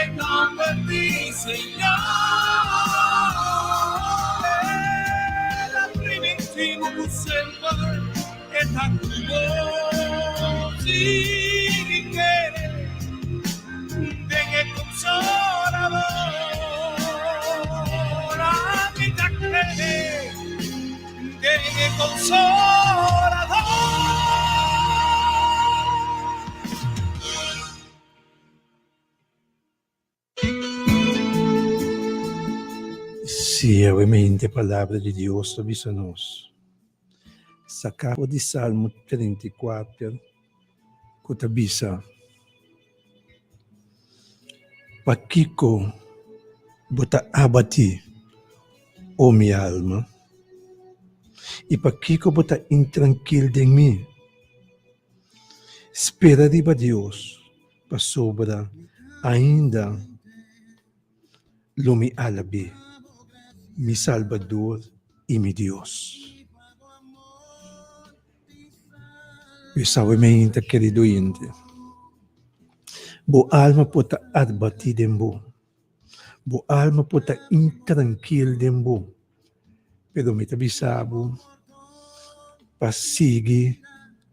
E nomber di Señor. El a primintí bo ku semper e ta ku bo. Sigui kere den e Consolador. Ami ta kere den e Consolador. Si, awemente Palabra di Dios ta bisa nos, Saká for di Salmo 34 ku ta bisa, Pakiko bo ta abatí, o mi alma? I pakiko bo ta intrankil den mi? Spera riba Dios, pasobra ainda lo mi alab'é, mi Salbador i mi Dios. Pues awe meinta, kerido oyente, bo alma por ta arbatí den bo, bo alma por ta intrankil den bo, pero mi ta bisa bo pa sigui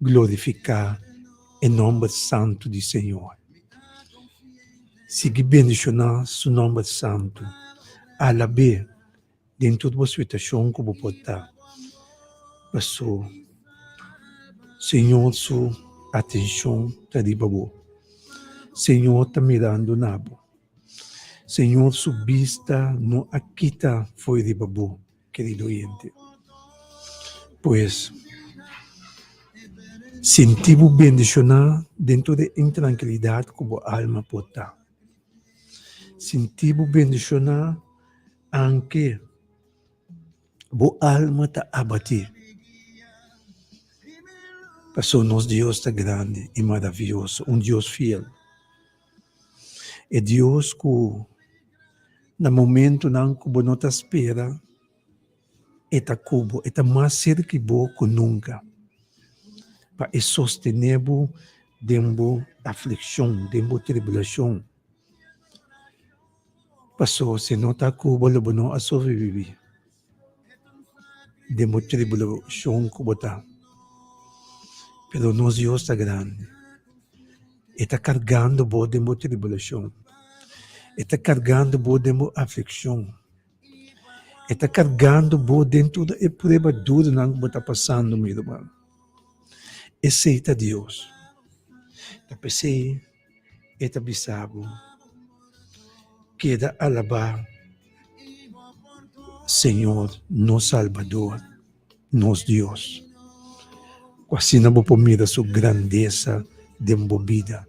glorifiká e nòmber santu di Señor. Sigui bendishoná su nòmber santu. Alab'é den tur bo situashon ku bo por ta. Paso Señor su atenshon ta riba bo. Señor ta mirando na bo. Señor su bista no a kita fo'i riba bo, kerido oyente. Pues, sinti bo bendishoná den tur e intrankilidat ku bo alma por ta. Sinti bo bendishoná anke bo alma ta abatí. Pasobra nos Dios ta grandi i maravioso, un Dios fiel. E Dios ku na momentunan ku bo no ta spera, e ta ku bo, e ta mas serki bo ku nunka, pa e sostené bo den bo aflikshon, den bo tribulashon. Paso si no ta ku bo lo bo no a sobreviví den bo tribulashon ku bo ta. Pero nos Dios ta grandi. E ta kargando bo den bo tribulashon. E ta kargando bo den bo aflikshon. E ta kargando bo den tur e prueba durunan ku bo ta pasando, mi ruman. Esei ta Dios. Ta p'esei e ta bisa bo, Keda alabá Señor, nos Salbador, nos Dios. Ku asina bo por mira su grandesa den bo bida.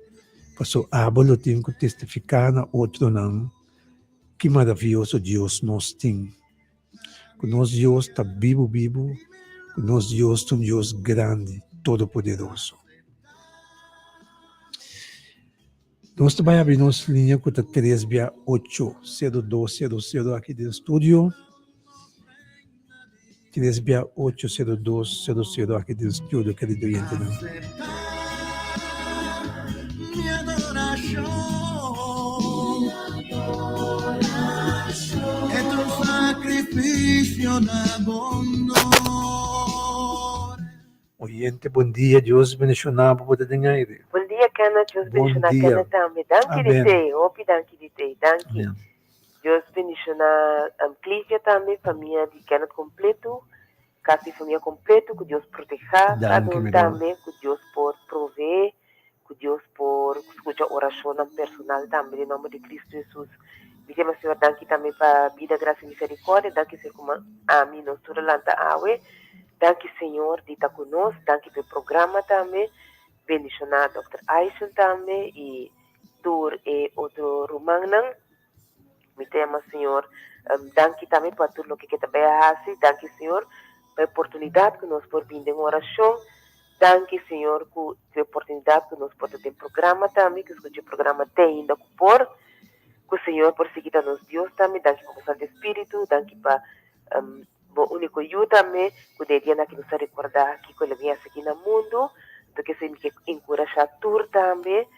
Pasobra abo lo tin ku testifiká na otronan ki maravioso Dios nos tin. Ku nos Dios ta bibu bibu, ku nos Dios ta un Dios grandi, todopoderoso. Nos ta bai abri nos liña ku ta tres bia ocho sero dos sero sero aki den studio. Tres bia ocho sero dos sero sero aki den studio, kerido oyentenan. Oyente bon dia Dios bendiciona bo bo ta den aire. Bon dia Kenneth Dios Bon bendiciona dia. Kenneth tambe danki di Amen. te hopi danki di te danki Amen. Dios bendiciona um, Clivia tambe famia di Kenneth completo kas di famia completo ku Dios proteha kada Danki un mi ruman. tambe ku Dios por provee Ku Dios por skucha orashonnan personal tambe den nomber di Kristu Hesus. Mi ta yama Señor danki tambe pa bida, grasia i miserikordia. Danki Señor kuma ami nos tur a lanta awe. Danki Señor di ta ku nos. Danki pa e programa tambe. Bendishoná Dòkter Aishel tambe i tur e otro rumannan. Mi ta yama Señor danki tambe pa tur loke ke ta bay a hasi. Danki Señor pa e oportunidat ku nos por bin den orashon. Danki Señor ku e oportunidat ku nos por ta den programa tambe, ku skucha e programa te ainda ku por. Ku Señor por sigui ta nos Dios tambe. Danki pa bo Santu Espiritu. Danki pa bo úniko Yu tambe ku den e dianan aki nos ta rekordá kiko el a bin hasi aki na mundu. Anto kese mi ke enkurashá tur tambe.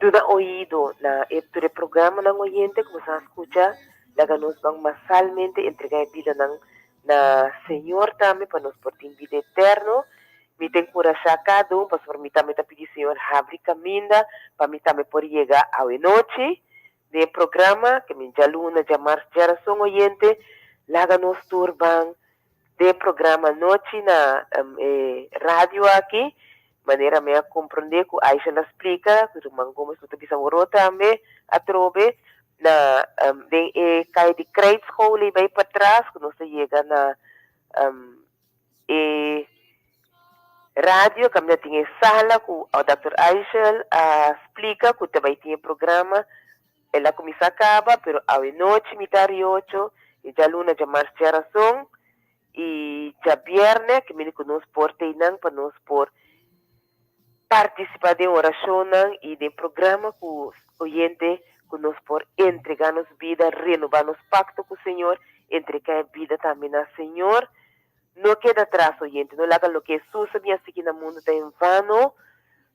Duna oido na e tur e programanan oyente ku boso a skucha, laga nos ban masalmente entregá e bidanan na Señor tambe pa nos por tin bida eterno. Mi ta enkurashá kada un pasobra mi tambe ta pidi Señor habri kaminda pa mi tambe por yega awenochi den e programa ke mi djaluna, djamars, djarason oyente, laga nos tur ban den e programa anochi na e radio aki, manera mi a comprende cu Aisha la splica, cu ruman Gomez lo ta bisa woro tambe atrobe, na den e caya di Krijtschool ey bay patras cu nos ta yega na e radio caminda tin e sala cu Dòkter Aishel a splica cu ta bay tin e programa. El a cuminsa caba, pero awe nochi mitar y ocho, y djaluna djamars djarason, y djabierne, ke mini cu nos por ta einan pa nos por participa den oracionnan y den programa cu oyente cu nos por entrega nos bida, renoba nos pacto cu Señor, entrega e bida tambe na Señor. No keda atras oyente, no laga loke Hesus a bin a sigui na mundo ta en vano.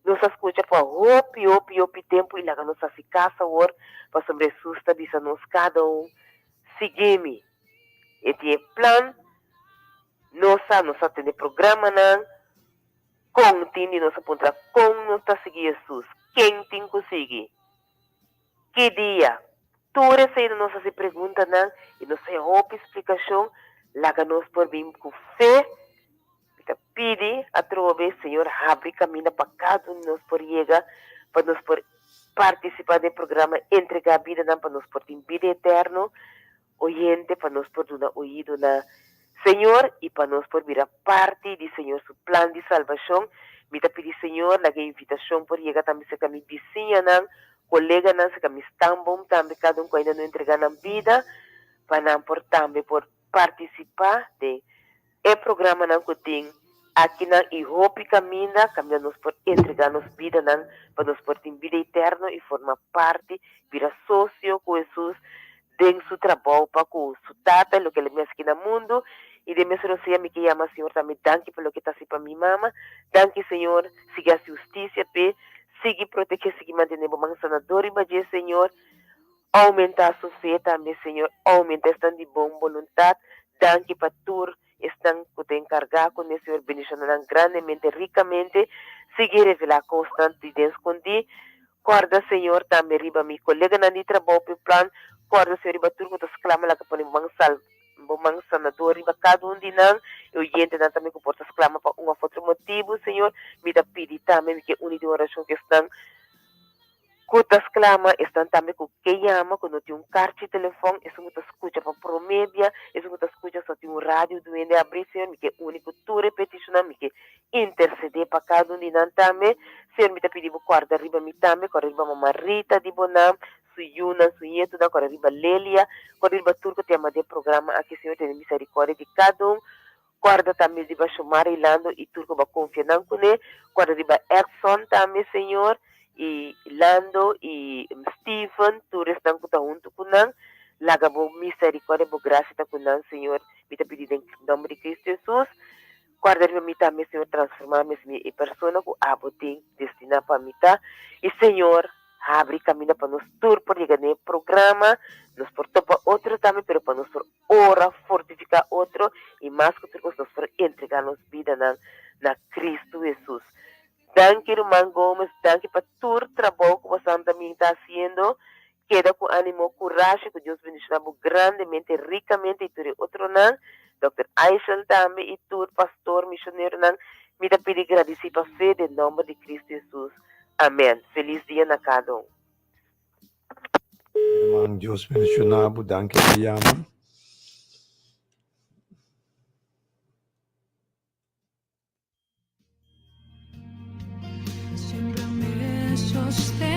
Nos a scucha pa hopi, hopi, hopi tempo y laga nos haci caso awor, pasobra Hesus ta bisa nos cada un, Sigui mi. E tin e plan, nos sa, nos a tene programanan, con tin di nos a puntra con nos ta sigui Hesus, ken tin cu sigui, ki dia, tur esey nos haci preguntanan y nos haya hopi splicacion, laga nos por bin cu fe. Mi ta pidi atrobe, Señor habri caminda pa cada un di nos por yega, pa nos por participa den e programa Entrega Bidanan pa nos por tin bida eterno, oyente pa nos por duna oido na Señor y pa nos por bira parti di Señor su plan di salbacion. Mi ta pidi Señor laga e invitacion por yega tambe cerca mi bisiñanan, coleganan, cerca mi stamboom tambe, cada un cu ainda no entrega nan bida, pa nan por tambe por partisipá den e programanan ku tin akinan i hopi kaminda kaminda nos por entregá nos bidanan pa nos por tin bida eterno i forma parti, bira sosio ku Hesus den su trabou pa ku su Tata i loke el a bin hasi aki na mundu. I den mes rosea mi ke yama Señor tambe danki pa loke ta hasi pa mi mama. Danki Señor, sigui hasi hustisia p'e, sigui protegé, sigui mantené bo man sanador riba dje Señor. Aumenta su fe tambe Señor, aumenta esnan di bon boluntad, danki pa tur esnan cu ta encarga cu ne Señor, bendiciona nan grandemente, ricamente, sigui revela cosnan di den scondi, corda Señor tambe riba mi coleganan di trabou p'e plan, corda Señor riba tur cu ta sclama laga pone bo man sal bo man sanador riba cada un di nan, e oyentenan tambe cu por ta sclama pa un of otro motibu Señor, mi ta pidi tambe mi ke uni den oracion cu esnan. Ku ta sklama, esnan tambe ku ke yama, ku no tin un karchi telefòn, esun ku ta skucha pa promé bia, esun ku ta skucha so tin un radio duende abrí, Señor, mi ke uni ku tur e petishonnan, mi ke intersedé pa kada un di nan tambe. Señor, mi ta pidi bo kòrda riba mi tambe, kòrda riba mama Rita di bo nan, su yunan, su ñetunan, kòrda riba Lelia, kòrda riba tur ku ta yama den programa aki, Señor, tene miserikòrdia di kada un. Kòrda tambe riba Shomar i Lando i tur ku bo a konfia nan kuné. Kòrda riba Edson tambe, Señor, i Lando i Steven, tur esnan ku ta huntu ku nan. Laga bo miserikòrdia, bo grasia ta ku nan, Señor. Mi ta pidi den nòmber di Kristu Hesus. Kòrda riba mi tambe, Señor, transformá mi mi e persona ku abo tin destiná pa mi ta. I, Señor, habri kaminda pa nos tur por yega den e programa. Nos por topa otro tambe, pero pa nos por ora, fortifiká otro i mas ku tur kos nos por entregá nos bidanan na Kristu Hesus. Danki ruman Gomez, danki pa tur trabou ku bosan ta bin ta hasiendo. Keda ku animo, kurashi, ku Dios bendishoná bo grandemente, rikamente i tur e otronan. Dòkter Aishel tambe i tur pastor, mishoneronan. Mi ta pidi gradisí pa fe den nòmber di Kristu Hesus. Amèn. Felis dia na kada un. Herman Dios bendiciona bo danki pa yama. Siempre me sostendrá.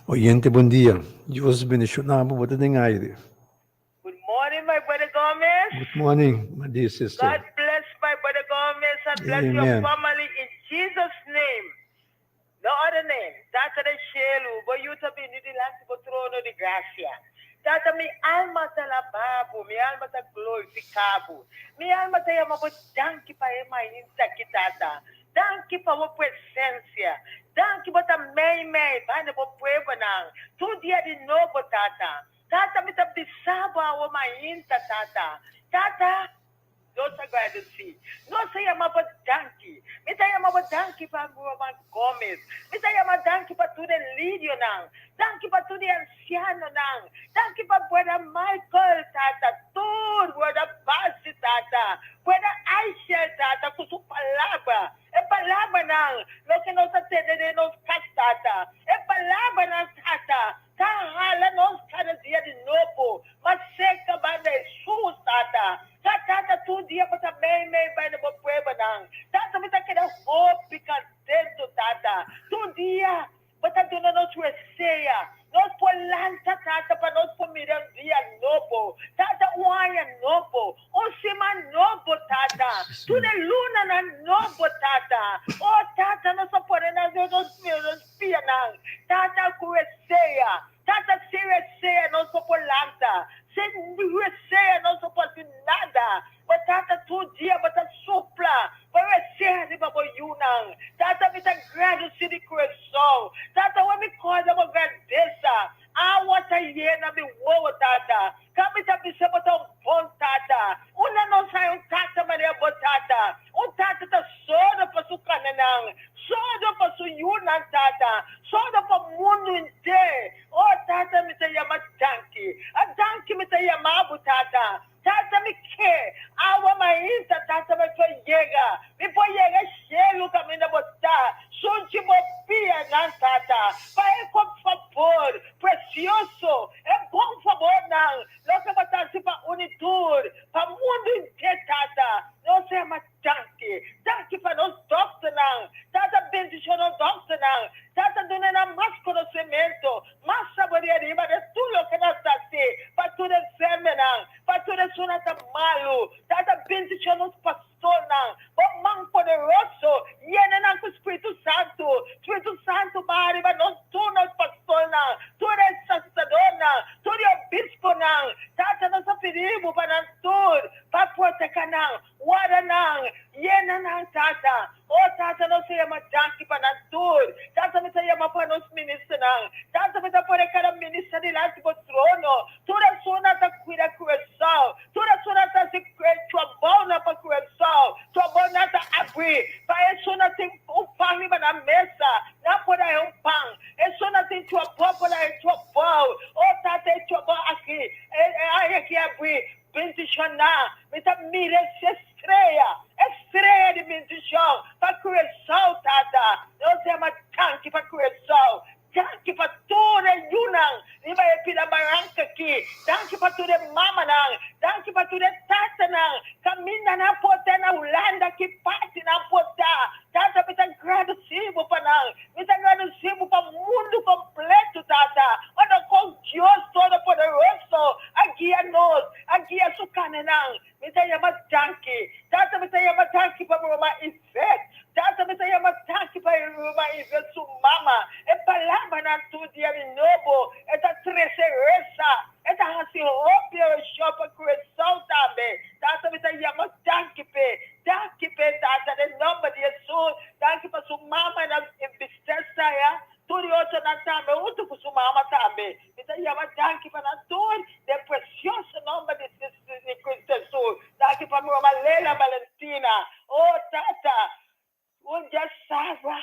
Oyente bon dia. Dios bendiciona bo, bo ta den aire. Good morning, my brother Gomez. Good morning, my dear sister. God bless my brother Gomez and bless your Amen. family in Jesus' name. No other name. Tata den shelu, bo yu ta bini dilanti bo trono di gracia. Tata, mi alma ta alabá bo, mi alma ta glorifiká bo. Mi alma ta yama bo danki pa e mainta aki, Tata. Danki pa bo presensia. Danki bo ta mei mei banda bo pueblonan tur dia di nobo, Tata. Tata, mi ta bisa bo awo mainta, Tata. Tata, nos ta gradesí. Nos ta yama bo danki. Mi ta yama bo danki pa Roman Gomez. Mi ta yama danki pa tur e lidionan. Danki pa tur e ansianonan. Danki pa Brother Michael, Tata. Tur Brother Basi, Tata. Brother Aishel, Tata, ku su palabra. E palabranan, loke nos ta tende den nos kas, Tata. E palabranan, Tata, ta hala nos kada dia di nobo mas serka banda Hesus, Tata. Ta Tata, tur dia bo ta mei mei bai na bo pruebanan. Tata, mi ta keda hopi kantento, Tata. Tur dia bo ta duna nos wesea. Nos por lanta, Tata, pa nos por mira un dia nobo. Tata, un aña nobo, un siman nobo, Tata. Tur e lunanan nobo, Tata. Oh, Tata, nos a pone nos nos pianan. Tata, ku wesea. Tata si resea nos no por lanta, si resea nos no por hasi nada, bo Tata tur dia bo ta supla bo resea riba bo yunan. Tata mi ta gradisi di kurason. Tata wen mi kòrda bo grandesa, awa ta yena mi wowo Tata. Ka mi ta bisa bo ta un bon Tata. Unda nos haña un Tata manera bo Tata? Un Tata ta sòru pa su kananan, sòru pa su yunan, Tata, sòru pa mundu henter. O Tata, mi ta yama danki. A danki mi ta yama bo, Tata. Tata, mi ke awa mainta, Tata, mi por yega. Mi por yega shelu kaminda bo ta. Sunchi bo pianan, Tata, pa e kon fabor Precioso e bon fabornan loke bo ta haci pa uni tur, pa mundo henter Tata. Nos ta yama danki. Danki pa nos dokternan. Tata bendiciona nos dokternan. Tata duna nan mas conocemento, mas sabiduria riba de tur loke nan ta haci pa tur enfermenan, pa tur esunnan ta malu. Tata bendiciona nos pastornan. Bo man poderoso yena nan ku Spiritu Santu. Spiritu Santu baha riba nos tur nos pastornan, tur e sasadornan, tur e obisponan. Tata nos a pidi bo pa nan tur, pa proteka nan, warda nan, yena nan, Tata. O Tata nos ta yama danki pa nan tur. Tata mi ta yama pa nos ministernan. Tata mi ta pone kada minister dilanti bo trono. Tur esunnan ta kuida Curaçao. Tur esunnan ta hasi trabounan pa Curaçao. Trabounan ta abri pa esunnan tin un pan riba nan mesa, nan por haña un pan. Esunnan tin trabou por haña trabou. O Tata e trabou aki, e aña aki abri, bendishoná. Mi ta mira ese strea, e strea di bendishon pa Curaçao, Tata. Nos yama danki pa Curaçao. Danki pa tur e yunan riba e pida baranka aki. Danki pa tur e mamanan. Danki pa tur e tatanan. Kaminda nan por ta na Hulanda, ki parti nan por ta. Tata, mi ta gradisí bo pa nan. Mi ta gradisí bo pa mundu kompleto, Tata. Ora kon Dios Todopoderoso a guia nos, a guia su kanenan. Mi ta yama danki. Tata, mi ta yama danki pa mi ruman Yvette. Tata, mi ta yama danki pa mi ruman Yvette su mama. E palabranan tur dia di nobo e ta trese resa. E ta hasi hopi orashon pa Curaçao tambe. Tata, mi ta yama danki p'e. Danki p'e, Tata, den nomber di Jesus. Danki pa su mama na bistesa ya. Tur e otronan tambe huntu ku su mama tambe. Mi ta yama danki pa nan tur den precioso nomber di di Cristo Jesus. Danki pa mi mama Leila Valentina. Oh Tata, un dia sabra,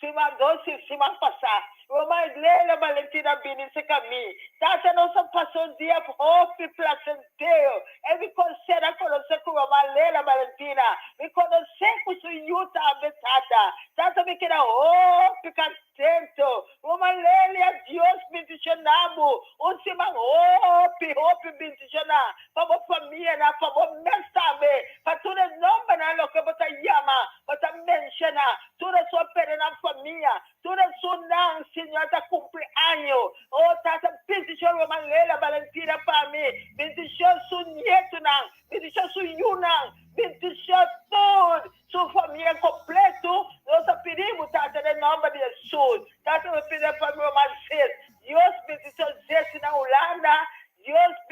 siman dos siman pasa, mama Leila Valentina bini cerca mi. Tata, nos a pasa un dia hopi placentero. E mi conoce a conoce cu mama Leila Valentina. Mi conoce cu su yu tambe, Tata. Tata, mi keda hopi Tento, Ruma Lelia, Dios bendiciona bo un siman hopi hopi bendiciona pa bo famianan, pa bo mes tambe, pa tur e nombernan loke bo ta yama, bo ta menciona, tur esun a perde nan famia, tur esunnan Señor ta cumpli año, oh Tata bendiciona Ruma Lelia Valentina pa mi, bendiciona su nietonan, bendiciona su yunan, bendiciona tur. Su famia completo, nos a pidi bo Tata den nomber di Jesus. Tata nos pidi pa mi ruman Zes. Dios bendicion Zes na Hulanda.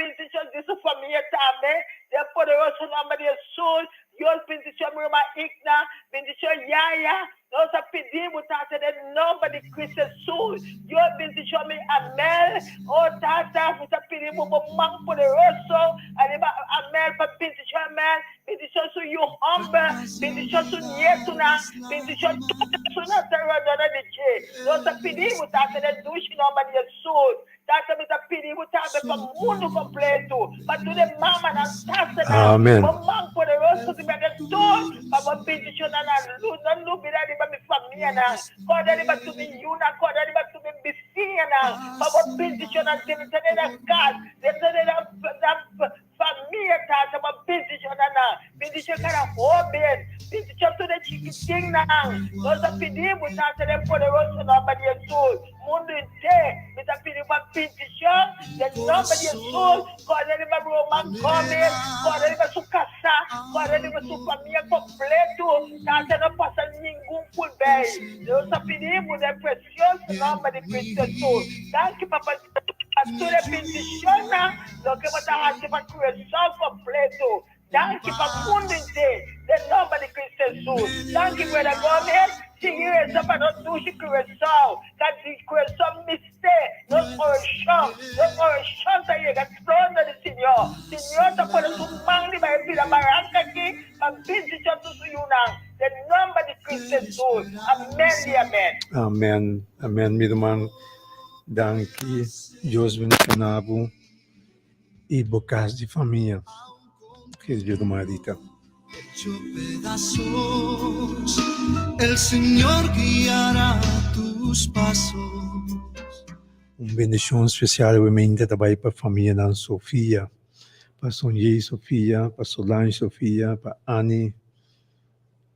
bendishon di su famia tambe, den poderoso nòmber di Hesus. Dios bendishon mi ruman Igna, bendishon Yaya, nos a pidi bo Tata den nòmber di Cristo Hesus. Dios bendishon mi Amel, oh Tata mi ta pidi bo bo man poderoso ariba Amel pa bendishon Amel, bendishon su yu hòmber, bendishon su nietonan, bendishon tur persona ta rondona di dje. Nos a pidi bo Tata den dushi nòmber di Hesus. Tata mi ta pidi bo tambe pa mundu kompletu, pa tur e mamanan, tatanan, Amen. bo man poderoso di bende tur, pa bo bendishona nan. No lubida riba mi famianan, kòrda riba tur mi yunan, kòrda riba tur mi bisiñanan, pa bo bendishona drenta den nan kas, drenta den nan Famia tata bo bendiciona nan, bendiciona cada hoben, bendiciona tur e chikitinnan. Nos ta pidi bo tata den poderoso nomber di Jesus. Mundo henter mi ta pidi bo bendicion den nomber di Jesus. Corda riba Roman Gomez, corda riba su casa, corda riba su famia completo. Tata no pasa ningun culbey. Nos ta pidi bo den precioso nomber di Cristo Jesus. Danki papa Dios. Pa tur e bendishonnan loke bo ta hasi pa Curaçao kompleto. Danki pa mundu henter den nomber di Cristo Jesus. Danki Brother Gomez, sigui resa pa nos dushi Curaçao, ka di Curaçao mester nos orashon. Nos orashon ta yega trono di Señor. Señor ta pone su man riba e pida baranka aki pa bendishon tur su yunan den nomber di Cristo Jesus. Amen di amen. Amen amen mi ruman. Danki Dios bendiciona bo y bo cas di famia querido Marita. Hecho pedazos, el Señor guiará tus pasos. Un bendicion special obviamente ta bay pa famianan Sofia, pa Sonjay Sofia, pa Solange Sofia, pa Annie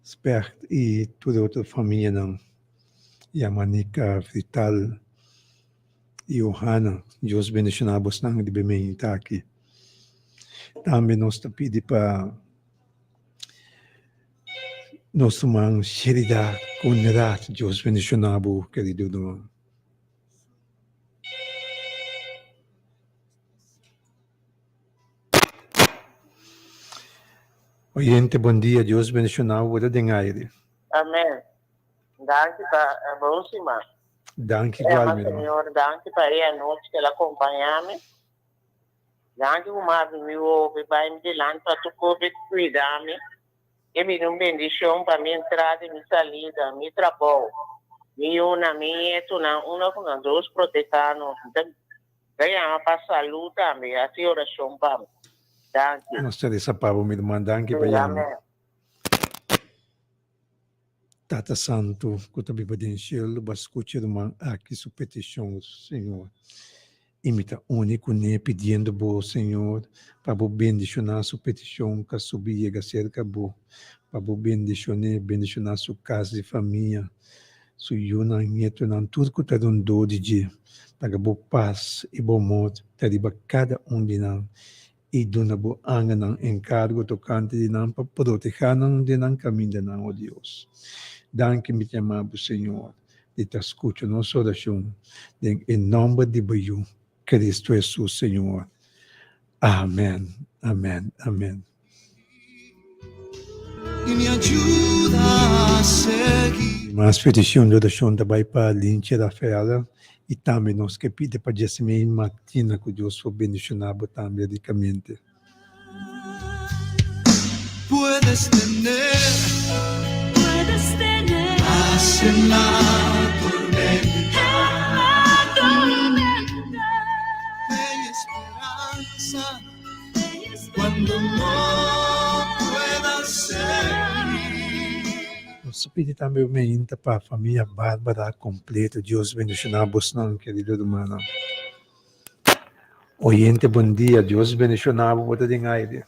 Specht y tur e otro famianan. Yamanica, Frital y Ohana. Dios bendiciona bosnan riba e meinta aki. Tambe nos ta pidi pa nos ruman Sherida Conrad. Dios bendiciona bo, kerido ruman. Oyente, bon dia. Dios bendiciona bo. Bo ta den aire. Amen. Danki pa bon siman. Danki igual Ema mi hermano. Señor, danki pa e anochi ke la acompaña mi. Danki ku mi abri mi wowo bai mi dilanti pa tur kobe cuida mi. E bini un bendicion pa mi entrada y mi salida, mi trabou, mi yunan, mi nietonan, uno ku nan dos proteha nos. Mi ta ta yama pa salud tambe, hasi oracion pa mi. Danki. Nos ta resa pa bo mi hermano, danki pa yama. Amen. Tata Santu ku ta biba den shelu, bo a skucha ruman aki su petishon, Señor. I mi ta uni kuné pidiendo bo, Señor, pa bo bendishoná su petishon ka subi yega serka bo, pa bo bendishon'é, bendishoná su kas di famia, su yunan, ñetonan, tur ku ta rondó di dje. Laga bo pas i bo amor ta riba kada un di nan. I duna bo angelnan enkargo tokante di nan pa protehá nan den nan kamindanan, o Dios. Danki mi ta yama bo, Señor, di ta skucha nos orashon den e nòmber di bo Yu, Kristu Hesus, Señor. Amèn, amèn, amèn. Y mi ayuda a seguir. Mas petishon di orashon ta bai pa Linche Rafaela i tambe nos ke pidi pa Jesmine Martina ku Dios por bendishoná bo tambe rikamente. Puedes tener Puedes tener paz en la tormenta. En la tormenta. Fe y esperanza. Cuando no puedas seguir. Nos ta pidi tambe un meinta pa famia Barbara completo. Dios bendiciona bosnan kerido rumannan. Oyente bon dia. Dios bendiciona bo. Bo ta den aire.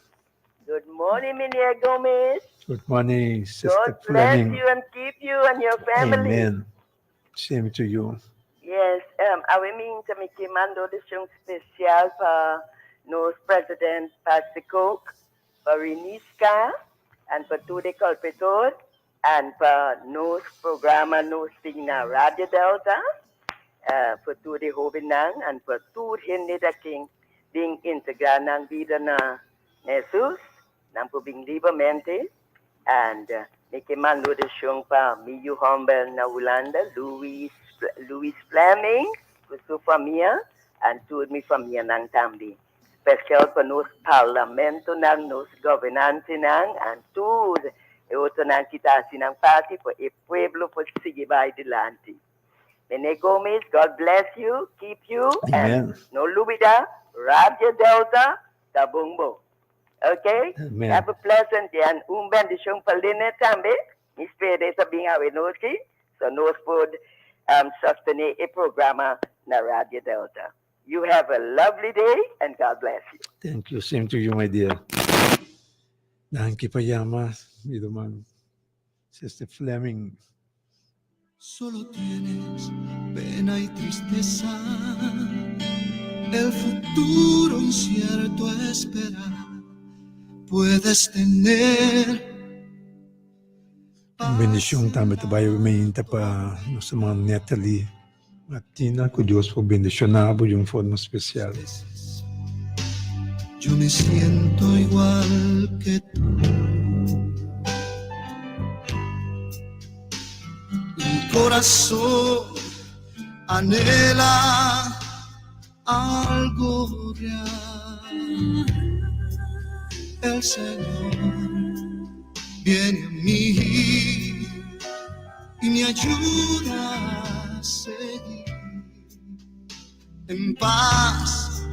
Good morning, Meneer Gomez. Good morning, Sister God bless Fleming. you and keep you and your family. Amen. Same to you. Yes, um, awe minta mi ke manda oracion special pa nos president Pastor Cook, pa Reniska, and pa tur de colpetor, and pa nos programa nos tin na Radio Delta, uh, pa tur de hobennan, and pa tur hende dakin. bin integrá nan bida na Hesus, nan por bin libremente. And mi ke manda orashon pa mi yu hòmber na Hulanda, Louis, Louis Fleming, ku su famia, and tur mi famianan tambe. Spesial pa nos parlamentonan, nos gobernantenan, and tur e otronan ki ta hasi nan parti pa e pueblo por sigui bai dilanti. Meneer Gomez, God bless you, keep you, and Amen. no lubida, Radio Delta ta bon bo. Okay? Amen. Have a pleasant day and un bendicion pa Lynette tambe. Mi spera e ta bin awe nochi, so nos por sostene e programa na Radio Delta. You have a lovely day and God bless you. Thank you, same to you, my dear. Danki pa yama, mi ruman. Sister Fleming. Solo tienes pena y tristeza, el futuro incierto espera. Puedes tener Un bendicion tambe ta bai mainta pa nos hermana Natalie Martina, cu Dios por bendiciona bo di un forma special. Yo me siento igual que tú. Mi corazón anhela algo real. El Señor viene a mí y me ayuda a seguir en paz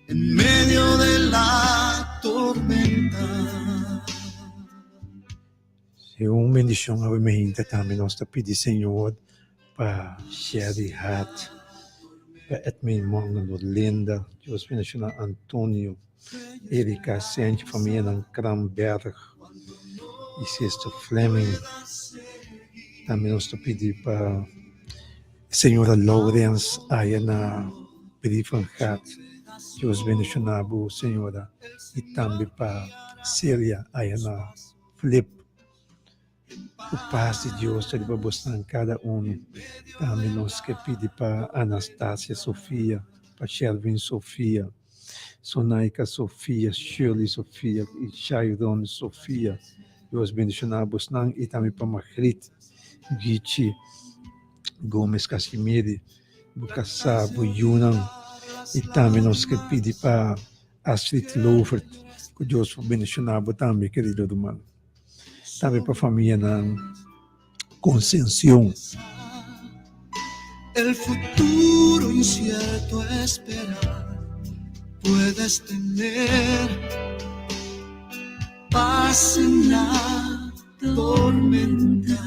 en medio de la tormenta. Si un bendicion awe meinta tambe nos ta pidi Señor pa Sherry Hart, pa Edmund Monga, Norlinda, Dios bendiciona Antonio, Erika Sench, famianan Kranberg y Sister Fleming. Tambe nos ta pidi pa Señora Lawrence aya na Brievengat. Dios bendiciona bo señora y tambe pa Celia aya na Flip. Ku pas di Dios ta riba bosnan kada unu. Tambe nos ke pidi pa Anastasia Sofia, pa Shelvin Sofia, Sonaika Sofia, Shirley Sofia i Shairon Sofia. Dios bendishoná bosnan i tambe pa Margriet Gichi Gomez Casimiri, bo kasá, bo yunan. I tambe nos ke pidi pa Astrid Lovert, ku Dios por bendishoná bo tambe, kerido ruman. Tambe pa famianan Concencion. El futuro incierto espera puedes tener paz en la tormenta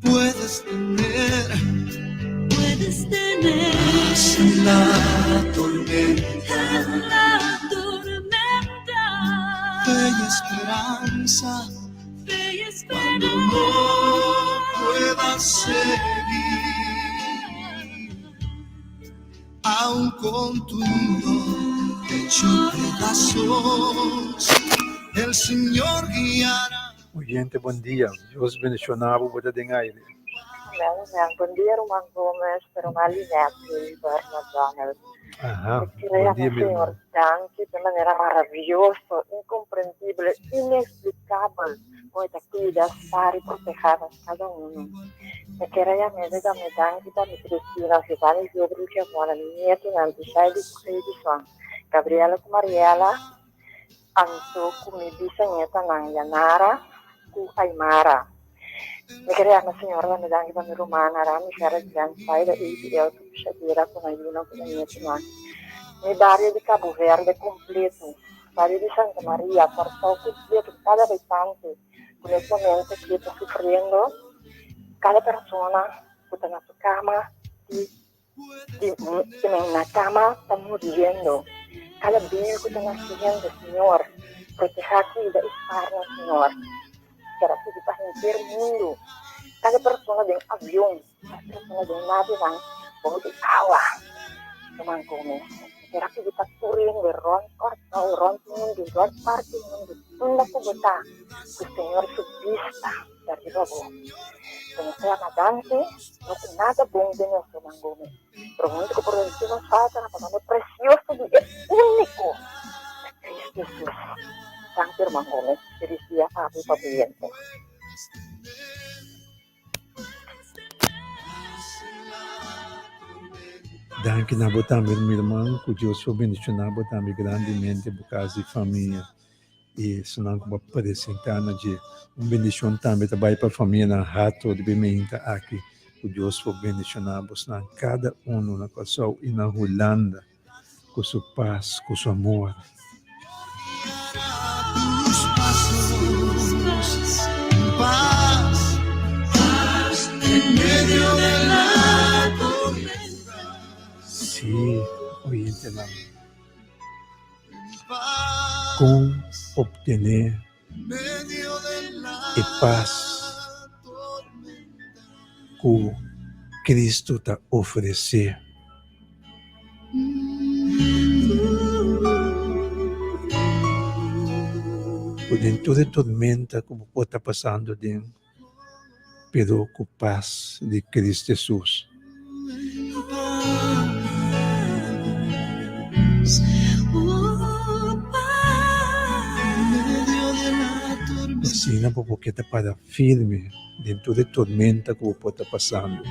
puedes tener Puedes tener paz en la tormenta en la tormenta fe y esperanza fe y cuando no puedas seguir aun con tu mundo hecho pedazos el Señor guiará. Oyente bon dia, Dios bendiciona bo, bo ta den aire. Amen, amen. Bon dia Ruman Gomez, Ruman Lynette, Wilber, McDonald. Aha, Mi quiere bon dia yama mi Señor ruman. danki de manera maravioso, incomprendible, inexplicabel con e ta cuida, spar y proteha nos cada uno. Mi quiere yama e dame danki pa mi Cristina, Giovanni Gilbert y Giovanna, mi nietonan, Tishaidi cu Edison, Gabriela cu Mariela, Anto ku mi bisanietanan Yanara ku Aymara. Mi kere yama Señor dame danki pa mi rumannan Rami, Gerrit, Glenn, Saida, Eiby, Elke ku Shadira ku nan yunan ku nan nietunan. Mi bario di Cabo Verde kompleto, bario di Santa Maria, Kòrsou kompleto, kada habitante ku nes momento ki ta sufriendo, kada persona ku ta na su kama di Di na kama ta muriendo. Kada baby ku ta nasiendo, Señor, protehá, kuida i sparna, Señor. Kera pidi pa henter mundu, kada persona den avion, kada persona den navenan bou di awa, Ruman Gomez. Kera pidi pa tur hende rònt Kòrsou, rònt mundu, rònt parti mundu, unda ku bo ta, ku Señor su bista ta riba bo. Ku nos ta yama danki, no ku nada bon den nos, ruman Gomez, pero huntu ku produsí nos falta na pa nomber presioso di e úniko, ta Cristo Jesus. Danki, ruman Gomez. Felis dia pa bo i pa bo yente. Danki na bo tambe mi ruman, ku Dios por bendishoná bo tambe grandemente, bo kas i famia. I esnan ku bo a presentá na dje. Un bendishon tambe ta bai pa famianan Hato di Bemeinta aki. Ku Dios por bendishoná bosnan kada unu na Kòrsou i na Hulanda ku su pas, ku su amor. Sí, oyentenan. Kon optené e pas ku Kristu ta ofresé? Ku den tur e tormenta ku bo por ta pasando den, pero ku pas di Kristu Hesus. Asina bo por keda para firme den tur e tormenta ku bo por ta pasando.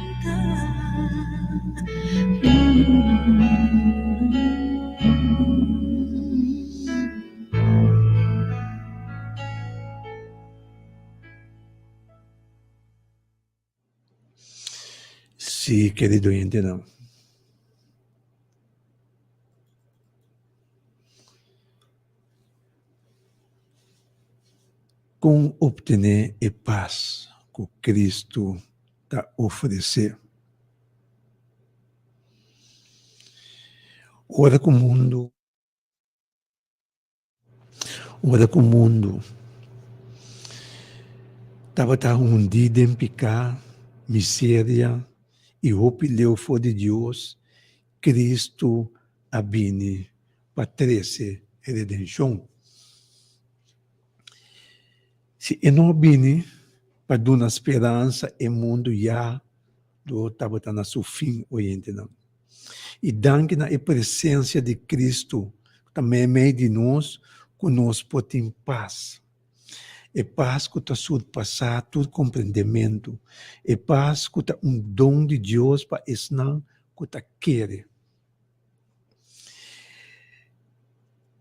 Sí, kerido hendenan. Kon optené e pas ku Kristu ta ofresé? Ora ku mundu. Ora ku mundu tabata hundí den piká, miseria i hopi leu for di Dios, Kristu a bini pa trese redenshon. Si e no a bini pa duna speransa, e mundu ya lo tabata na su fin, oyentenan. I danki na e presensia di Kristu ku ta meimei di nos, ku nos por tin pas. E pas ku ta surpasá tur komprendementu, e pas ku ta un don di Dios pa esnan ku ta kere.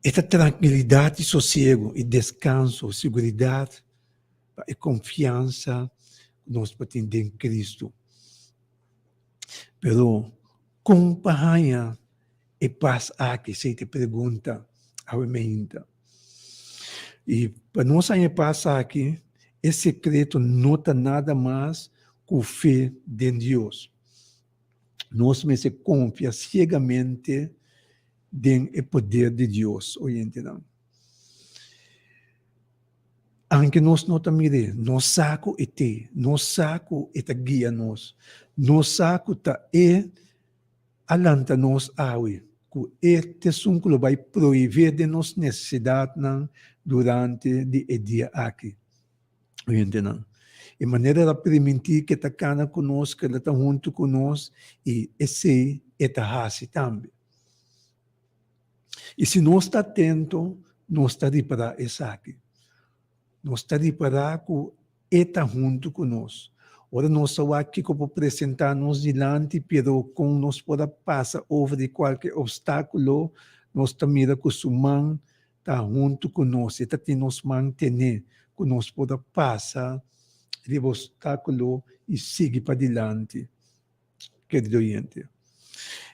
E ta trankilidat i sosiegu i deskanso, siguridat pa e konfiansa ku nos por tin den Kristu. Pero kon pa haña e pas aki? Esei ta e pregunta awe meinta. I pa nos haña e pas aki, e sekreto no ta nada mas ku fe den Dios. Nos mester konfia siegamente den e poder di Dios, oyentenan. Anke nos no ta mir'é, nos sa ku e t'e, nos sa ku e ta guia nos, nos sa ku ta e a lanta nos awe, ku e t'esun ku lo bai proveé den nos nesesidatnan durante di e dia aki. Oyentenan, e manera el a primintí ku e ta kana ku nos, ku el ta huntu ku nos, i esei e ta hasi tambe. I si nos ta atento, nos ta ripará esaki. Nos ta ripará ku E ta huntu ku nos. Ora nos ta wak kiko por presentá nos dilanti, pero kon nos por a pasa over di kualke opstákulo, nos ta mira ku Su man ta huntu ku nos. E ta tin nos man tené ku nos por a pasa riba opstákulo i sigui padilanti. Kerido oyente,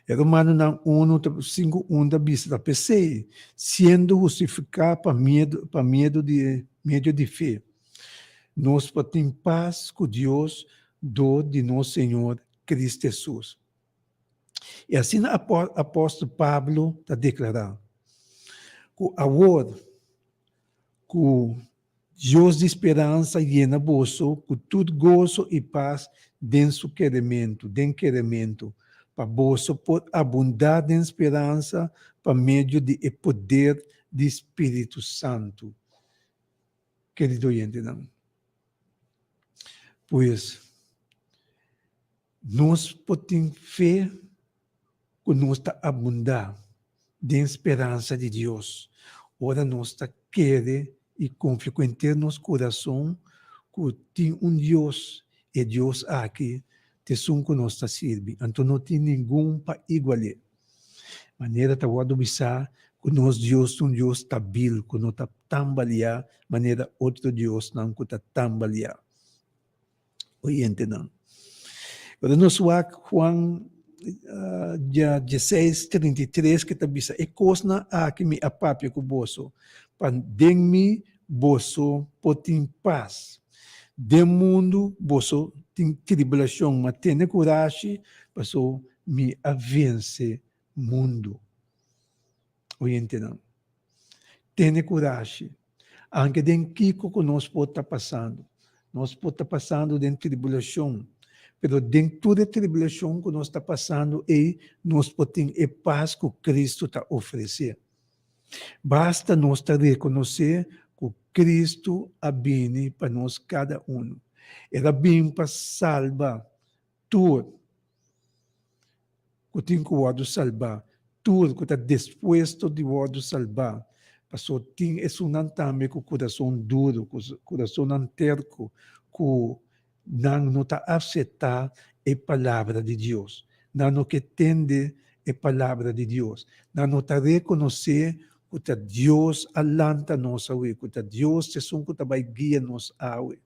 e Romanonan unu ta sinku un ta bisa ta p'esei, siendo hustifiká pa miedu pa miedu di medio di fe, nos por tin pas ku Dios dor di nos Señor Cristo Hesus. I asina apòstel Pablo ta deklará ku awor ku Dios di speransa yena boso ku tur goso i pas den su kerementu, den kerementu, pa boso por abundá den speransa pa medio di e poder di Spiritu Santu. Kerido oyentenan, pues. Nos por tin fe ku nos ta abundá den speransa di Dios ora nos ta kere i konfia ku henter nos kurason ku tin un Dios, e Dios aki ta esun ku nos ta sirbi, anto no tin ningun pa igual'é. Manera ta wòrdu bisá ku nos Dios ta un Dios stabil ku no ta tambaliá manera otro diosnan ku ta tambaliá. Oyentenan. Ora nos wak Juan dieseis, 33 ke ta bisa, E kosnan aki mi a papia ku boso, pa den mi boso por tin pas. Den mundu boso tin tribulashon, ma tene kurashi, paso mi a vense mundu. Oyentenan, tene kurashi, anke den kiko ku nos por ta pasando. Nos por ta pasando den tribulashon, pero den tur e tribulashon ku nos ta pasando ei, nos por tin e pas ku Kristu ta ofresé. Basta nos ta rekonosé ku Kristu a bini pa nos kada unu. El a bin pa salba tur ku tin ku wòrdu salbá, tur ku ta dispuesto di wòrdu salbá, pasobra tin esunnan tambe ku kurason duru, ku kurasonnan terko, ku nan no ta aseptá e palabra di Dios, nan no ke tende e palabra di Dios, nan no ta rekonosé ku ta Dios a lanta nos awe, ku ta Dios ta esun ku ta bai guia nos awe.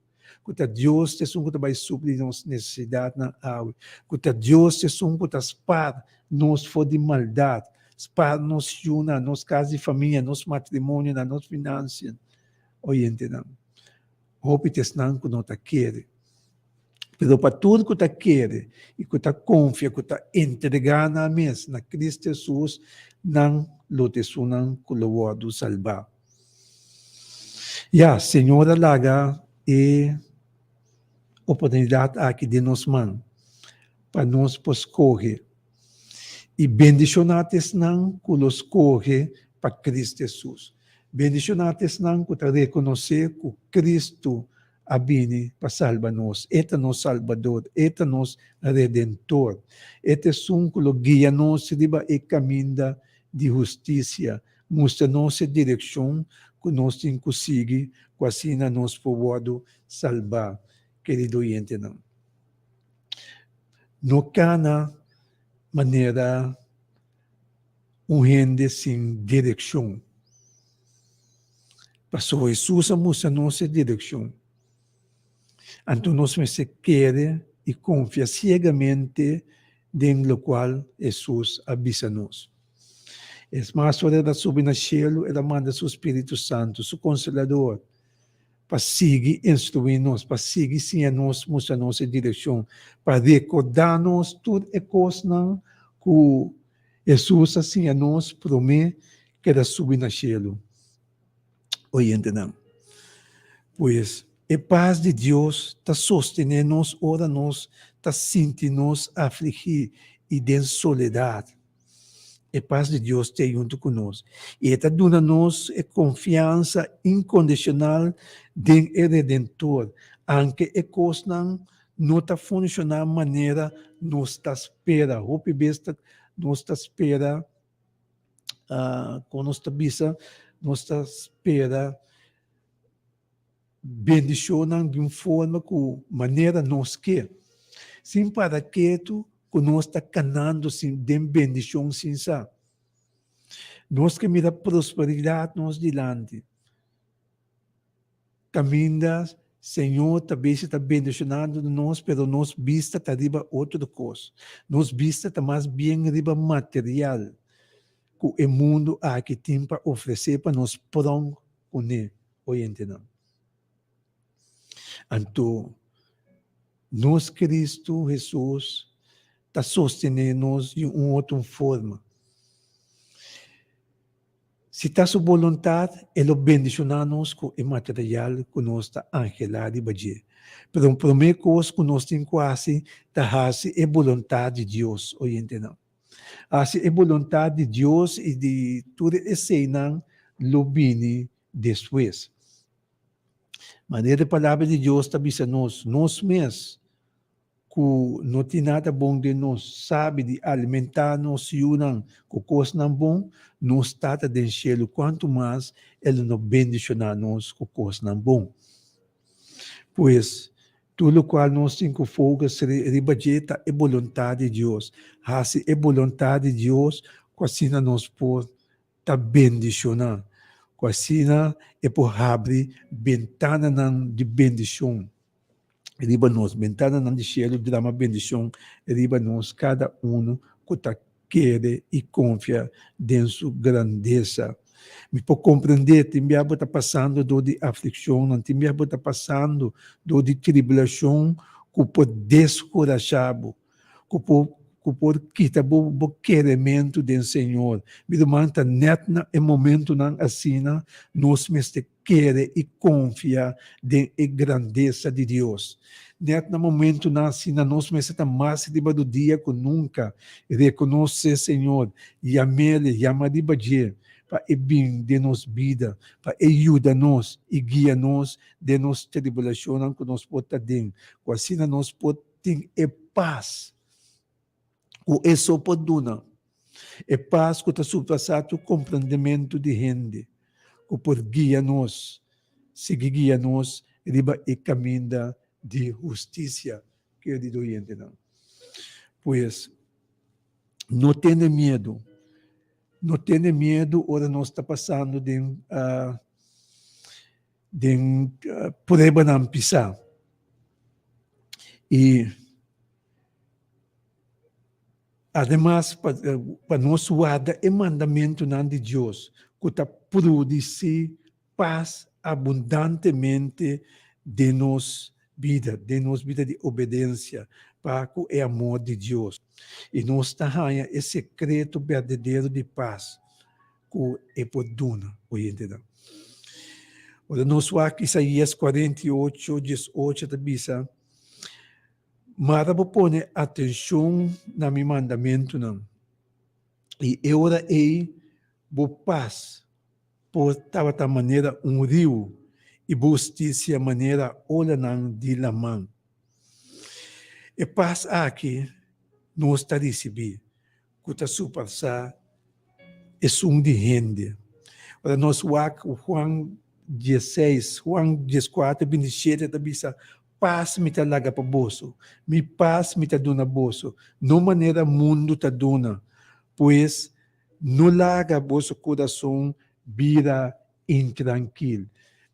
Ku ta Dios ta esun ku ta bai supli nos nesesidatnan awe. Ku ta Dios ta esun ku ta spar nos for di maldat, spar nos yunan, nos kas di famia, nos matrimonionan, nos finansianan. Oyentenan, hopi ta esnan ku no ta kere. Pero pa tur ku ta kere i ku ta konfia, ku ta entregá nan mes na Kristu Hesus, nan lo ta esunnan ku lo wòrdu salbá. Ya, Señor a laga e oportunidat aki den nos man pa nos por skohe i bendishoná ta esnan ku lo skohe pa Kristu Hesus. Bendishoná ta esnan ku ta rekonosé ku Kristu a bini pa salba nos. E ta nos Salbador, e ta nos Redentor. E ta esun ku lo guia nos riba e kaminda di hustisia, Mustra nos e direkshon ku nos tin ku sigui ku asina nos por wòrdu salbá, kerido oyentenan. No kana manera un hende sin direkshon, pasobra Hesus a mustra nos e direkshon. Anto nos mester kere i konfia siegamente den lokual Hesus a bisa nos. Es mas, ora el a subi na shelu, el a manda su spiritu santu, su Konsolador, pa sigui instruí nos, pa sigui siña nos, mustra nos e direkshon, pa rekordá nos tur e kosnan ku Hesus a siña nos promé ku el a subi na shelu. Oyentenan, pues e pas di Dios ta sostené nos ora nos ta sinti nos afligí i den soledat. E pas di Dios t'ei huntu ku nos, i e ta duna nos e konfiansa inkondishonal den e Redentor, anke e kosnan no ta funshoná manera nos ta spera. Hopi bes nos ta spera, kon nos ta bisa, nos ta spera bendishonnan di un forma ku manera nos ke, sin para ketu ku nos ta kanando sin den bendishon sin sa. Nos ke mira prosperidat nos dilanti, kaminda Señor ta besi ta bendishonando nos, pero nos bista ta riba otro kos. Nos bista ta mas bien riba material ku e mundu aki tin pa ofresé pa nos pronk kuné. Oyentenan. Anto, nos Cristo Hesus ta sostené nos di un otro forma. Si ta Su boluntat, E lo bendishoná nos ku e material ku nos ta anhelá riba dje. Pero promé kos ku nos tin ku hasi ta hasi e boluntat di Dios, oyentenan. Hasi e boluntat di Dios i di tur eseinan lo bini despues. Manera e Palabra di Dios ta bisa nos, nos mes. ku no tin nada bon den nos sabi di alimentá nos yunan ku kosnan bon, nos Tata den shelu kuantu mas e lo no bendishoná nos ku kosnan bon. Pues, tur lokual nos tin ku focus riba dje ta e boluntat di Dios. Hasi e boluntat di Dios ku asina nos por ta bendishoná, ku asina e por habri bentananan di bendishon riba nos, bentananan di shelu drama bendishon riba nos kada unu ku ta kere i konfia den su grandesa. Mi por komprendé, tin bia bo ta pasando dor di aflikshonnan, tin bia bo ta pasando dor di tribulashon ku por deskurashá bo, ku por ku por kita bo bo kerementu den Señor. Mi ruman, ta nèt na e momentunan asina nos mester kere i konfia den e grandesa di Dios. Nèt na momentunan asina nos mester ta mas riba rudia ku nunka, rekonosé Señor, yam'El, yama riba dje pa e bin den nos bida, pa e yuda nos i guia nos den nos tribulashonnan ku nos por ta den, ku asina nos por tin e pas ku e so por duna, e pas ku ta surpasá tur komprendementu di hende, ku por guia nos, sigui guia nos riba e kaminda di hustisia, kerido oyentenan. Pues, no tene miedu, no tene miedu ora nos ta pasando den den pruebanan pisá. I ademas pa nos warda e mandamentunan di Dios ku ta produsí pas abundantemente den nos bida, den nos bida di obedensia pa ku e amor di Dios. I nos ta haña e sekreto berdadero di pas ku e por duna oyentenan. Ora nos wak Isaías 48, 18 ta bisa, Mara bo pone atenshon na mi mandamentunan, i e ora ei bo pas por tabata manera un riu i bo hustisia manera olanan di laman. E pas aki nos ta risibí ku ta surpasá esun di hende. Ora nos wak Juan dieseis, Juan dieskuater bintishete ta bisa, Pas mi ta laga pa boso, mi pas mi ta duna boso, no manera mundu ta duna. Pues, no laga boso kurason bira intrankil.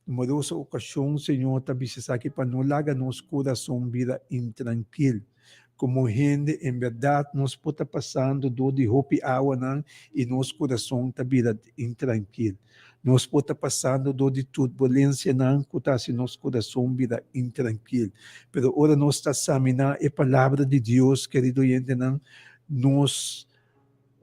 Numeroso okashon Señor ta bisa esaki pa no laga nos kurason bira intrankil. Komo hende, en bèrdat nos por ta pasando dor di hopi awanan i nos kurason ta bira intrankil. Nos por ta pasando dor di turbulensianan ku ta hasi nos kurason bira intrankil. Pero ora nos ta saminá e Palabra di Dios, kerido oyentenan, nos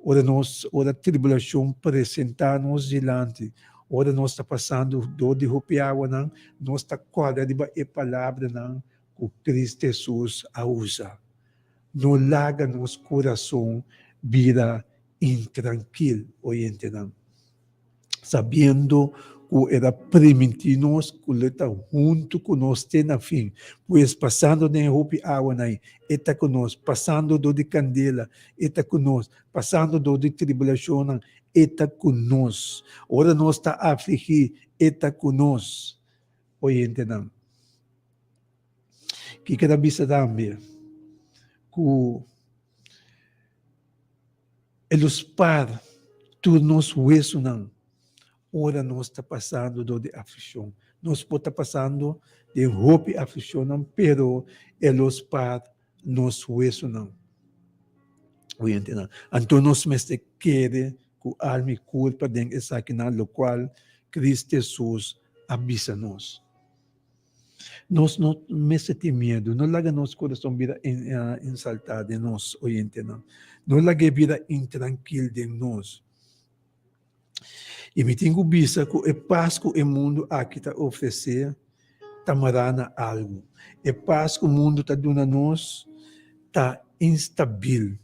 Ora nos, ora tribulacion presentá nos dilanti, ora nos ta pasando dor di hopi awanan, nos ta corda riba e palabranan cu Cristo Jesus a usa. No laga nos curason bira intrankil, oyentenan. sabiendo ku el a primintí nos ku lo e ta huntu ku nos te na fin. Pues pasando den e hopi awanan ei, e ta ku nos, pasando dor di kandela, e ta ku nos, pasando dor di tribulashonnan, e ta ku nos. Ora nos ta afligí, e ta ku nos. Oyentenan, kiko ta bisa tambe? Ku E lo spar tur nos huesonan ora nos ta pasando dor di aflikshon. Nos por ta pasando den hopi aflikshonnan, pero e lo spar nos huesonan. Oyentenan, anto nos mester kere ku alma i kurpa den esakinan lokual Cristo Hesus a bisa nos. Nos no mester tin miedu. No laga nos kurason bira insaltá den nos, oyentenan. No lag'é bira intrankil den nos. I mi tin ku bisa ku e pas ku e mundu aki ta ofresé ta mará na algu. E pas ku mundu ta duna nos ta instabil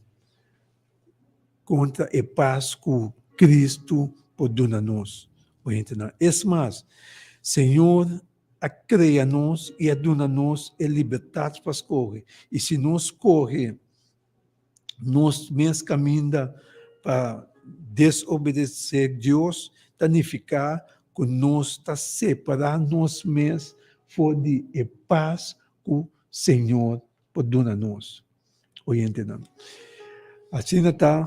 kontra e pas ku Kristu por duna nos, oyentenan. Es mas, Señor. a krea nos i a duna nos e libertat pa skohe. I si nos skohe nos mes kaminda pa desobedesé Dios, ta nifiká ku nos ta separá nos mes for di e pas ku Señor por duna nos. Oyentenan, asina ta,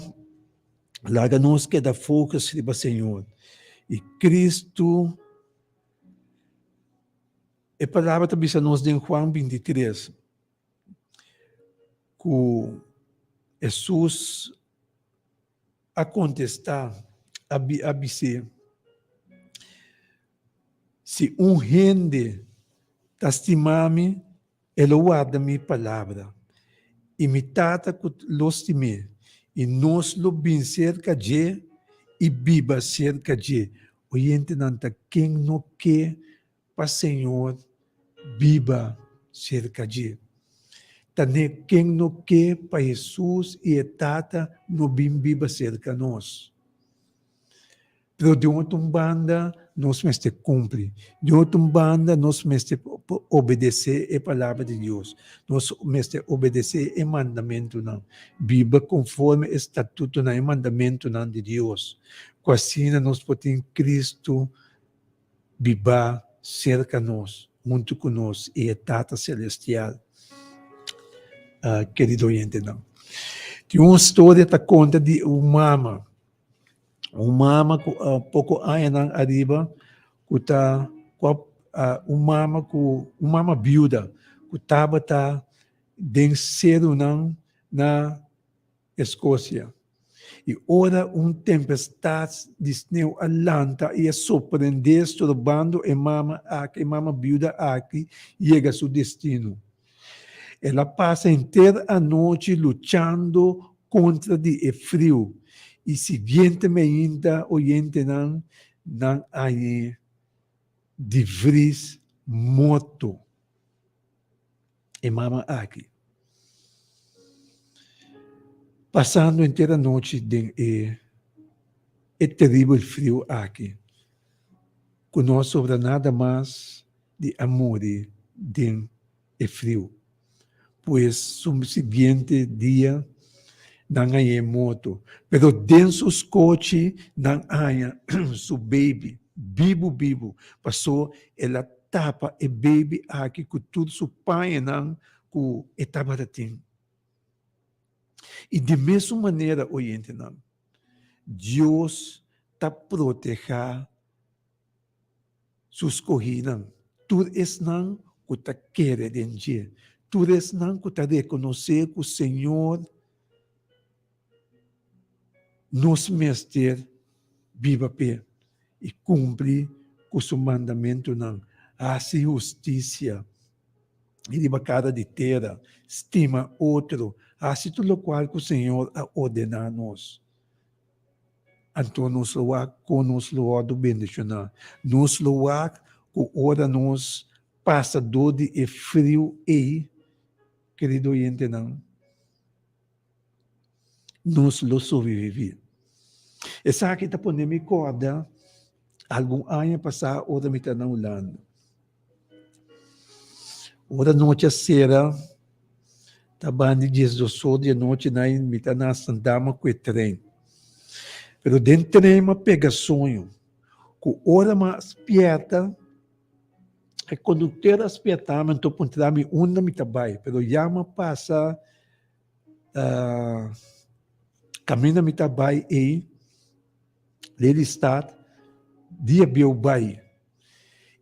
laga nos keda focus riba Señor i Cristo. E palabra ta bisa nos den Juan 23 ku Hesus a kontestá, a bis'é, Si un hende ta stima mi, e lo warda mi palabra, i mi Tata ku lo stim'é, i nos lo bin serka dje i biba serka dje. Oyentenan ta ken no ke pa Señor biba serka dje. Ta ne ken no ke pa Hesus i e Tata no bin biba serka nos. Pero di un otro banda nos mester cumpli. Di un otro banda nos mester obedece e palabra di Dios. Nos mester obedece e mandamentonan. Biba conforme e statutonan, e mandamentonan di Dios. Cu asina nos por tin Cristo biba cerca nos, hunto cu nos y e Tata Celestial. Kerido oyentenan, tin un storia ta conta di un mama. Un mama ku poko añanan ariba ku ta ku a un mama ku un mama biuda ku tabata den serunan na Eskosia. I ora un tempestat di sneu a lanta i a sorprendé strobando e mama aki, e mama biuda aki yega su destino. El a pasa henter anochi luchando kontra di e friu i siguiente meinta oyentenan nan hañ'é di vris morto. E mama aki pasando henter anochi den e e teribel friu aki ku no a sobra nada mas di a muri den e friu. Pues su siguiente dia nan haña e moto, pero den su skochi nan haña su baby bibu bibu, paso el a tapa e baby aki ku tur su pañanan ku e tabata tin. I di mesun manera, oyentenan, Dios ta protehá Su skohínan, tur esnan ku ta kere den dje, tur esnan ku ta rekonosé ku Señor nos mester biba p'e i kumpli ku su mandamentunan, hasi hustisia riba kara di tera, stima otro, hasi tur lokual ku Señor a ordená nos. Anto nos lo wak kon nos lo wòrdu bendishoná. Nos lo wak ku ora nos pasa dor di e friu ei, kerido oyentenan, nos lo sobreviví. Esaki ta pone mi kòrda algun aña pasá ora mi ta na Hulanda. Ora nochi a sera, ta banda di diesdos or di anochi na mi ta na Amsterdam ku e tren. Pero den tren mi a pega soño ku ora mi a spierta, e kondukter a spierta mi anto puntra mi unda mi ta bai, pero ya mi a pasa kaminda mi ta bai ei. Lelystad, dia bieu bai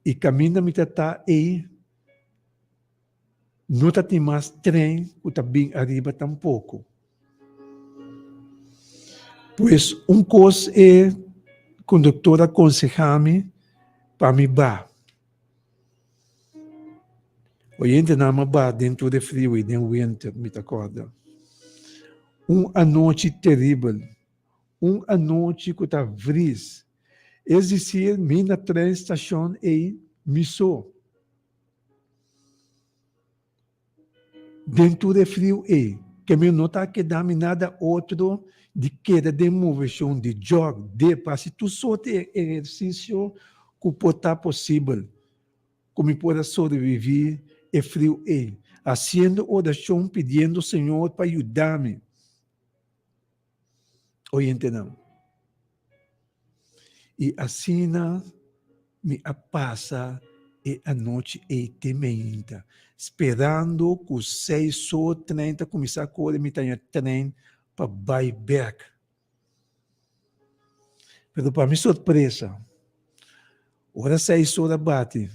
i kaminda mi ta ta ei no ta tin mas tren ku ta bin ariba tampoko. Pues un kos e konduktor a konsehá mi pa mi ba. Oyentenan a ba den tur e friu ei den winter mi ta kòrda. Un anochi teribel. Un anochi ku ta vris. Es disir, mi na tren stashon ei mi so. Den tur e friu ei, ke mi no ta keda mi nada otro di keda den moveshon, di jòg, dep, hasi tur sorti ehersisio ku por ta posibel. ku mi por a sobreviví e friu ei, hasiendo orashon pidiendo Señor pa yuda mi. Oyentenan. I asina mi a pasa e anochi ei te meinta, sperando ku seis or trein ta kuminsá kore, mi ta haña trein pa bai bèk. Pero pa mi sorpresa, ora seis or a bati,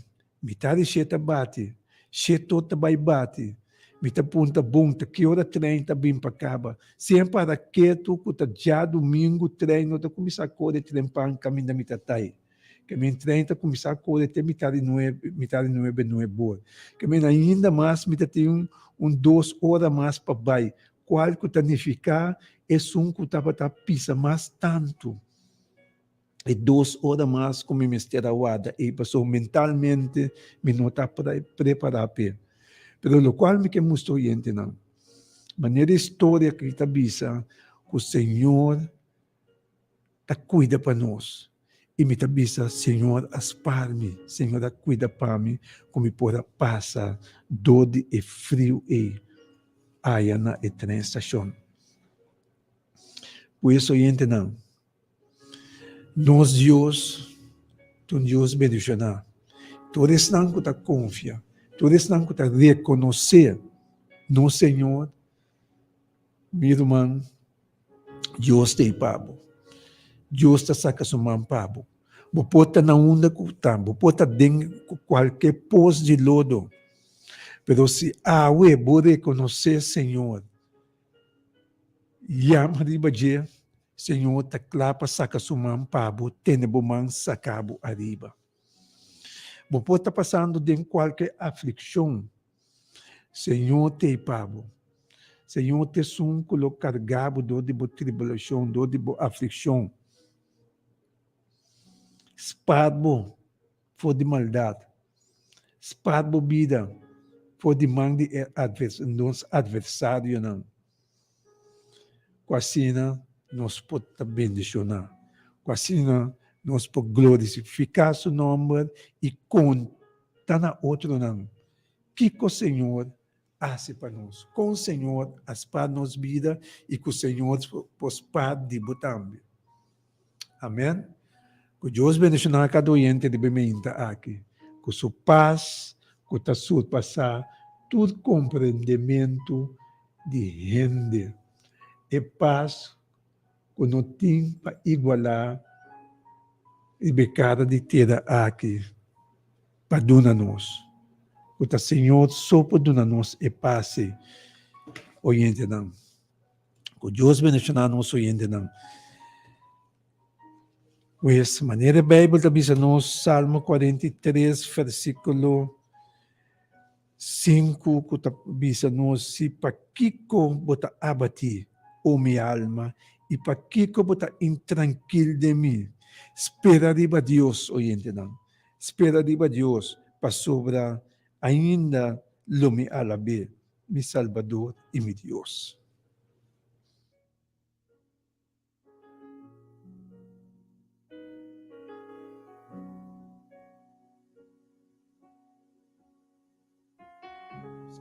mitar di shete a bati, shete or ta bai bati, mi ta punta bon ta ki ora trein ta bin pa kaba. Sin para ketu ku ta djadumingu trein no ta kuminsá kore trempan kaminda mi ta tai. Ke men trein ta kuminsá kore te mitar di nuebe, mitar di nuebe nuebe or. Ke men ainda mas mi ta tin un dos ora mas pa bai. Kual ku ta nifiká esun ku tabata pisa mas tantu e dos ora mas ku mi mester a warda ei pasobra mentalmente mi no ta prepará p'e. Pero lokual mi ke mustra oyentenan, manera e storia aki ta bisa ku Señor ta kuida pa nos i mi ta bisa Señor a spar mi, Señor a kuida pa mi ku mi por a pasa dor di e friu ei aya na e tren stashon. Pues oyentenan, nos Dios ta un Dios bendishoná. Tur esnan ku ta konfia, tur esnan ku ta rekonosé nos Señor, Mi ruman, Dios ta ei pa bo. Dios ta saka su man pa bo. Bo por ta na unda ku ta, bo por ta den kualke pos di lodo, pero si awe bo rekonosé Señor, yama riba dje, Señor ta kla pa saka su man pa bo, tene bo man saka bo ariba. Bo por ta pasando den kualke aflikshon, Señor t'ei pa bo. Señor t'esun ku lo karga bo dor di bo tribulashon, dor di bo aflikshon. Spar bo for di maldat. Spar bo bida for di man di e nos atversarionan. Ku asina nos por ta bendishoná. Ku asina nos por glorifiká su nòmber i konta na otronan kiko Señor a hasi pa nos, kon Señor a spar nos bida i ku Señor por spar di bo tambe. Amèn. Ku Dios bendishoná kada oyente riba e meinta aki ku su pas ku ta surpasá tur komprendementu di hende, e pas ku no tin pa igualá riba e kara di tera aki pa duna nos, ku ta Señor so por duna nos e pas ei, oyentenan. Ku Dios bendishoná nos oyentenan. Pues, manera e Bijbel ta bisa nos, Salmo 43, versíkulo 5, ku ta bisa nos, Si pakiko bo ta abatí, o mi alma, i pakiko bo ta intrankil den mi? Spera riba Dios, oyentenan, spera riba Dios, pasobra ainda lo mi alab'é, mi Salbador i mi Dios.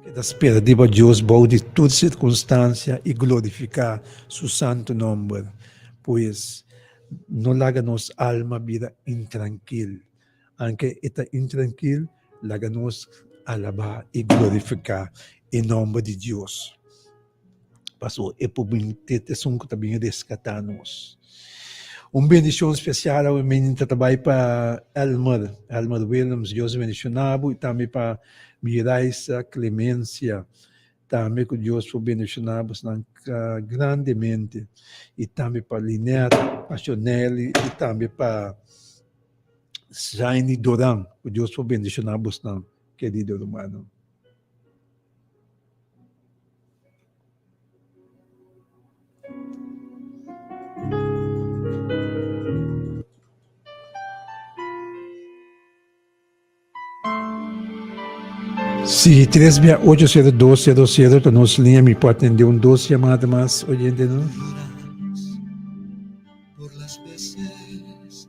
Keda spera riba Dios bou di tur sirkunstansia i glorifiká su santu nòmber. Pues, no laga nos alma bira intrankil. Anke e ta intrankil, laga nos alabá i glorifiká e nòmber di Dios. Pasobra e por bin te esun ku ta bin reskatá nos. Un bendishon spesial awe mainta ta bai pa Elmer, Elmer Willems, Dios bendishoná bo i tambe pa Miraisa Clemencia, tambe ku Dios por bendishoná bosnan grandemente i tambe pa Lynette, pa Shonelly i tambe pa Zaini Doran, ku Dios por bendishoná bosnan kerido rumannan. Si, tres bia ocho sero dos sero sero ta nos liña, mi por atende un dos yamada mas oyente no. Por las veces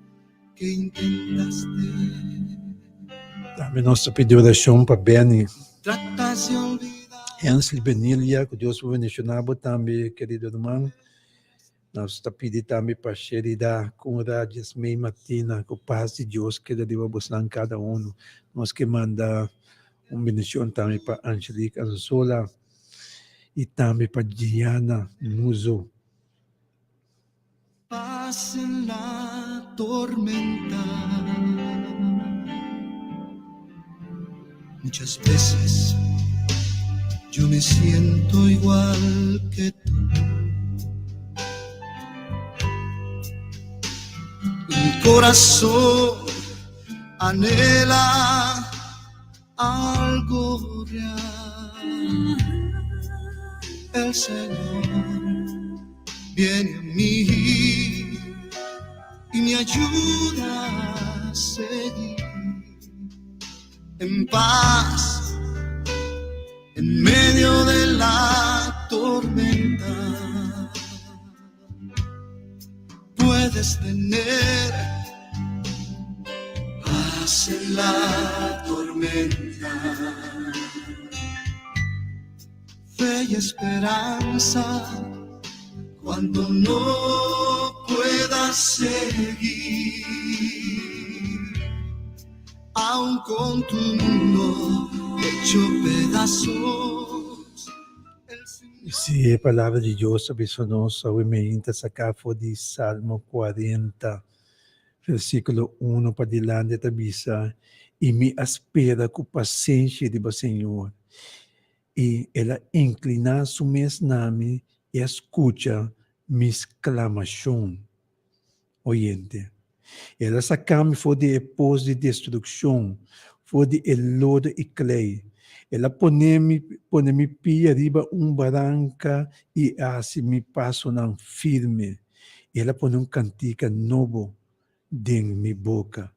que intentaste. Tambe nos ta pidi orashon pa Benny. Hensley Benilia, ku Dios por bendishoná bo tambe, kerido ruman. Nos ta pidi tambe pa Sherida, Conrad, Jasmine, Martina, ku pas di Dios keda riba bosnan kada unu. Nos ke manda un bendishon tambe pa Angelique Anzola i tambe pa Gianna Muzo. Paz en la tormenta. Muchas veces yo me siento igual que tú. Mi corazón anhela algo real. El Señor viene a mí y me ayuda a seguir en paz en medio de la tormenta. Puedes tener paz en la tormenta. Fe y esperanza cuando no puedas seguir. Aun con tu mundo hecho pedazos. Sí, e palabra di Dios ta bisa nos awe meinta saká for di Salmo 40, versíkulo 1 padilanti ta bisa, I mi a spera ku pasenshi riba Señor, i el a inkliná su mes na mi i a skucha mi sklamashon. Oyente. El a saká mi for di e pos di destrukshon, for di e lodo i klei. El a pone mi pone mi pia riba un baranka i a hasi mi pasonan firme. El a pone un kantika nobo den mi boka,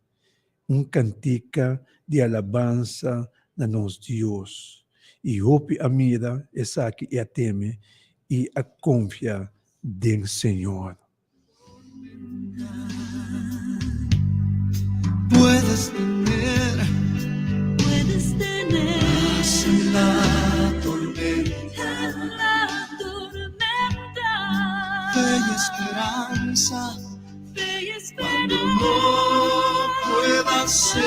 un kantika di alabansa na nos Dios. I hopi a mira esaki i a teme i a konfia den Señor. Puedes tener, Puedes tener paz en la tormenta, en la tormenta. Fe y esperanza Fe y cuando no puedas seguir,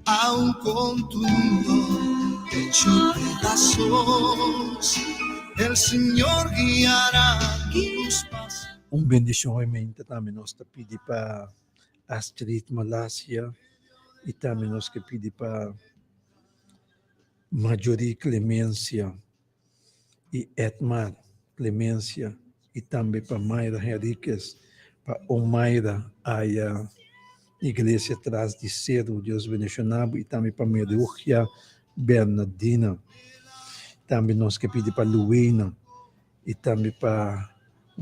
aun con tu mundo hecho pedazos, el Señor guiará tus pasos. Un bendishon imente tambe nos ta pidi pa Astrid Malasia i tambe nos ke pidi pa Marjorie Clemencia i Edmar Clemencia i tambe pa Mayra Henriquez, pa Omaira aya Iglesia tras di Seru, Dios bendiciona bo i tambe pa Merugia Bernardina. Tambe nos ke pidi pa Luena i tambe pa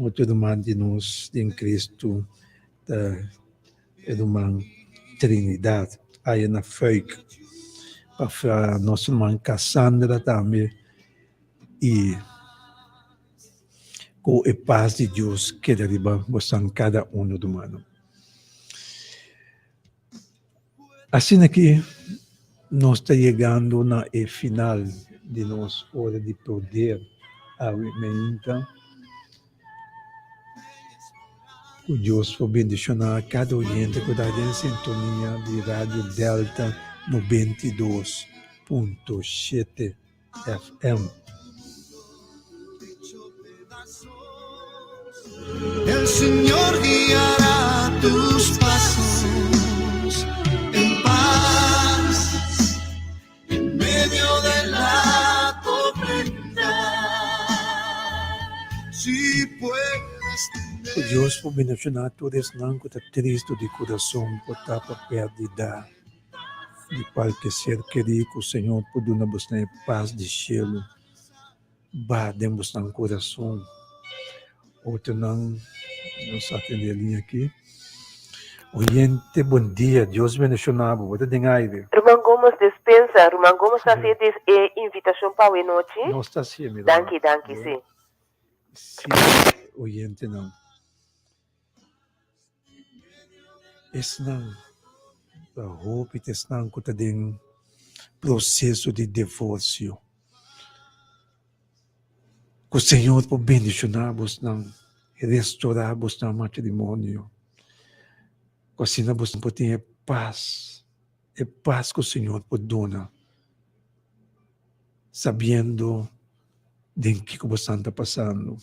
otro ruman di nos den Cristo ta e ruman Trinidad aya na Fuik, pa nos ruman Cassandra tambe i ku e pas di Dios keda riba bosan kada uno rumannan. Asina ki nos ta yegando na e final di nos ora di poder awe meinta. Ku Dios por bendishoná kada oyente ku ta den sintonia di Radio Delta 92.7 FM. El Señor guiará tus pasos en paz en medio de la tormenta. Si puedes Ku Dios por bendishoná tur esnan ku ta tristu di kurason por ta pa pèrdida di kualke ser kerí ku Señor por duna bosnan e pas di shelu ba den bosnan kurason. Otronan nos atendé e liña aki. Oyente bon dia, Dios bendishoná bo, bo ta den aire. Ruman Gomes despensa, Ruman Gomes ta hasi e invitashon pa awe nochi? Nos ta hasié mi ruman. Danki, danki, si. Si, oyentenan. Esnan ta hopi ta esnan ku ta den proseso di divorsio. Ku Señor por bendishoná bosnan, restorá bosnan matrimonio. Ku asina bosnan por tin e pas, e pas ku Señor por duna, sabiendo den kiko bosnan ta pasando.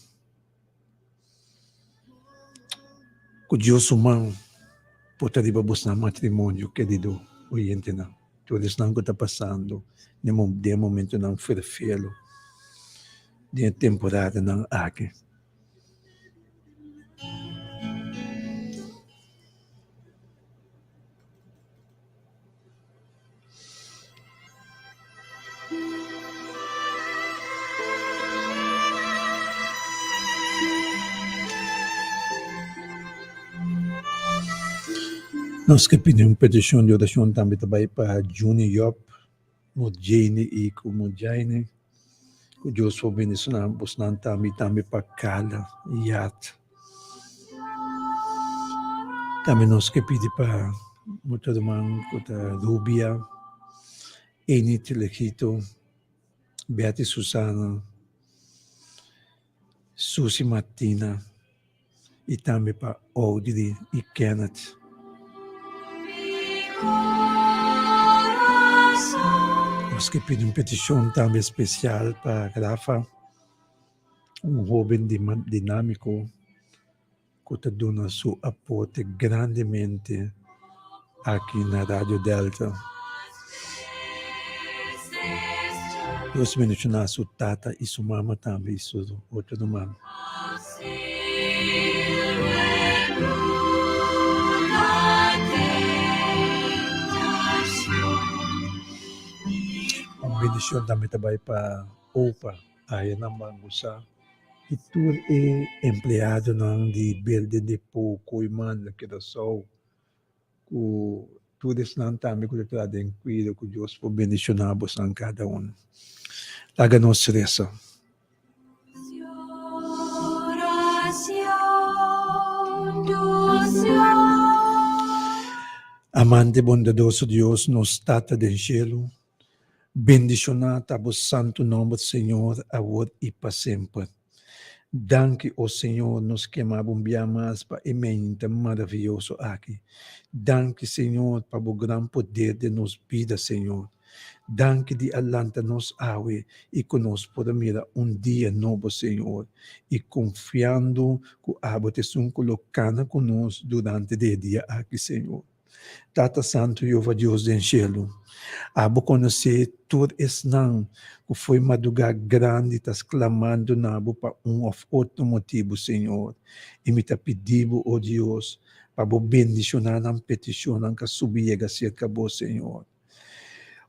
Ku Dios su man por ta riba bosnan matrimonio, kerido oyentenan, tur esnan ku ta pasando den e momentonan ferfelo den e temporadanan aki. Nos ke pidi un petishon di orashon tambe ta bai pa Juni Job, Murjeni i ku Murjaini. Ku Dios por bendishoná bosnan tambe i tambe pa Carla Yat. Tambe nos ke pidi pa bo ruman ku ta Rubia, Enid Legito, Betty Susana, Susie Martina i tambe pa Audrey i Kenneth. Nos ke pidi un petishon tambe spesial pa Rafa. Un hoben dinámiko ku ta duna su aporte grandemente aki na Radio Delta. Dios bendishoná su tata i su mama tambe i su otro ruman. Un bendishon tambe ta bai pa opa. Aya nan ban usa i tur e empleadonan di Building Depot, Kooiman na Curaçao ku tur esnan tambe ku ta traha den kuido ku Dios por bendishoná bosan kada un. Laga nos resa. Amante bondadoso Dios, nos Tata den shelu, Bendishoná ta bo santu nòmber, Señor, awor i pa semper. Danki, o Señor, nos kema bo un bia mas pa e meinta maravioso aki. Danki, Señor, pa bo gran poder den nos bida, Señor. Danki di a lanta nos awe i ku nos por a mira un dia nobo, Señor, i konfiando ku abo ta esun ku lo kana ku nos durante di e dia aki, Señor. Tata Santu Jehova Dios den shelu, abo konosé tur esnan ku fo'i madrugá grandi ta sklamando na bo pa un òf otro motibu, Señor. I mi ta pidi bo, o Dios, pa bo bendishoná nan petishonnan ka subi yega serka bo, Señor.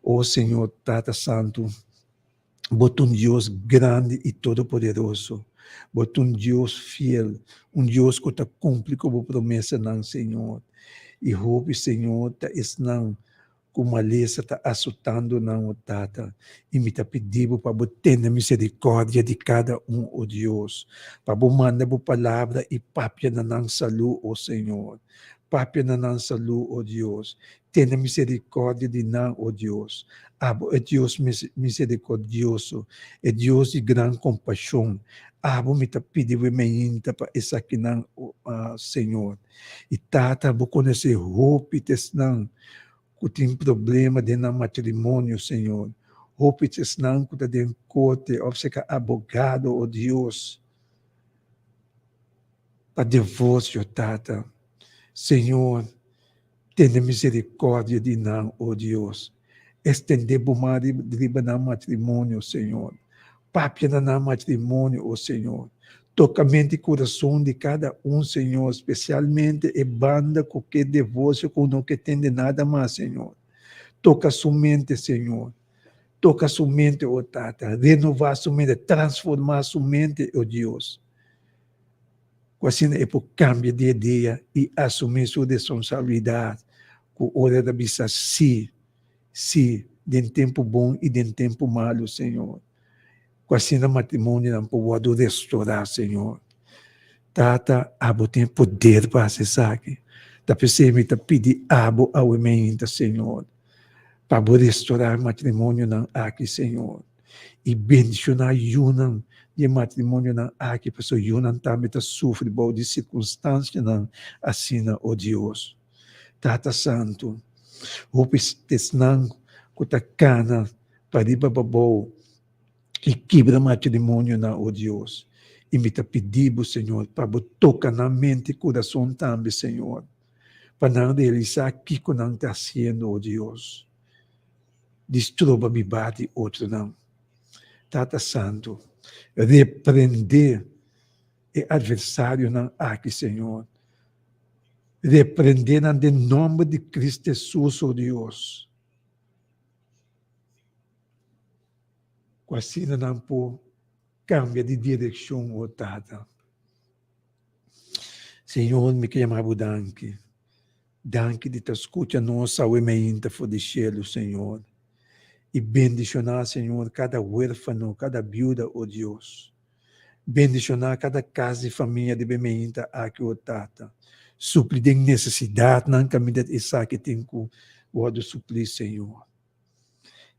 O Señor, Tata Santu, Bo ta un Dios grandi i todopoderoso. Bo ta un Dios fiel, un Dios ku ta kumpli ku bo promesanan, Señor. I hopi, Señor, ta esnan ku malesa ta asotando nan, o Tata. I mi ta pidi bo pa bo tene miserikòrdia di kada un, o Dios. Pa bo manda bo palabra i papia na nan salú, o Señor. Papia na nan salú, o Dios. Tene miserikòrdia di nan, o Dios. Abo e Dios miserikòrdioso, e Dios di gran kompashon. Abo mi ta pidi bo e meinta pa esakinan, Señor. I Tata, bo konosé hopi ta esnan ku tin problema den nan matrimonio, Señor. Hopi ta esnan ku ta den korte òf serka abogado, o Dios, pa divorsio, Tata. Señor. Tene misericordia di nan, o Dios. Extende bo man riba nan matrimonio, Señor. Papia na nan matrimonio, o Señor. Toca mente y curason di cada un, Señor, specialmente e banda cu ke divorcio cu no ke tende nada mas, Señor. Toca su mente, Señor. Toca su mente, o Tata. Renova su mente, transforma su mente, o Dios. Ku asina e por kambia di e dia i asumí su responsabilidat ku ora ta bisa sí, sí den tempu bon i den tempu malu, Señor. Ku asina matrimonionan por wòrdu restorá, Señor. Tata, abo tin e poder pa hasi esaki. Ta p'esei mi ta pidi abo awe meinta, Señor, pa bo restorá e matrimonionan aki, Señor, i bendishoná yunan di e matrimonionan aki, pasobra yunan tambe ta sufri bou di sirkunstansianan asina, o Dios. Tata Santu, hopi esnan ku ta kana pariba pabou i kibra matrimonionan, o Dios. I mi ta pidi bo, Señor, pa bo toka nan mente i kurason tambe, Señor, pa nan realisá kiko nan ta hasiendo, o Dios, di stroba bibá di otronan. Tata Santu, reprendé e adversarionan aki, Señor. Reprendé nan den nòmber di Cristo Hesus, o Dios. Ku asina nan por kambia di direkshon, o Tata. Señor, mi ke yama Bo danki. Danki di ta skucha nos awe meinta for di shelu, Señor. I bendishoná, Señor, kada huérfano, kada biuda, o Dios. Bendishoná kada kas di famia di bo meinta aki, o Tata. Supli den nesesidatnan kaminda esaki tin ku wòrdu suplí, Señor.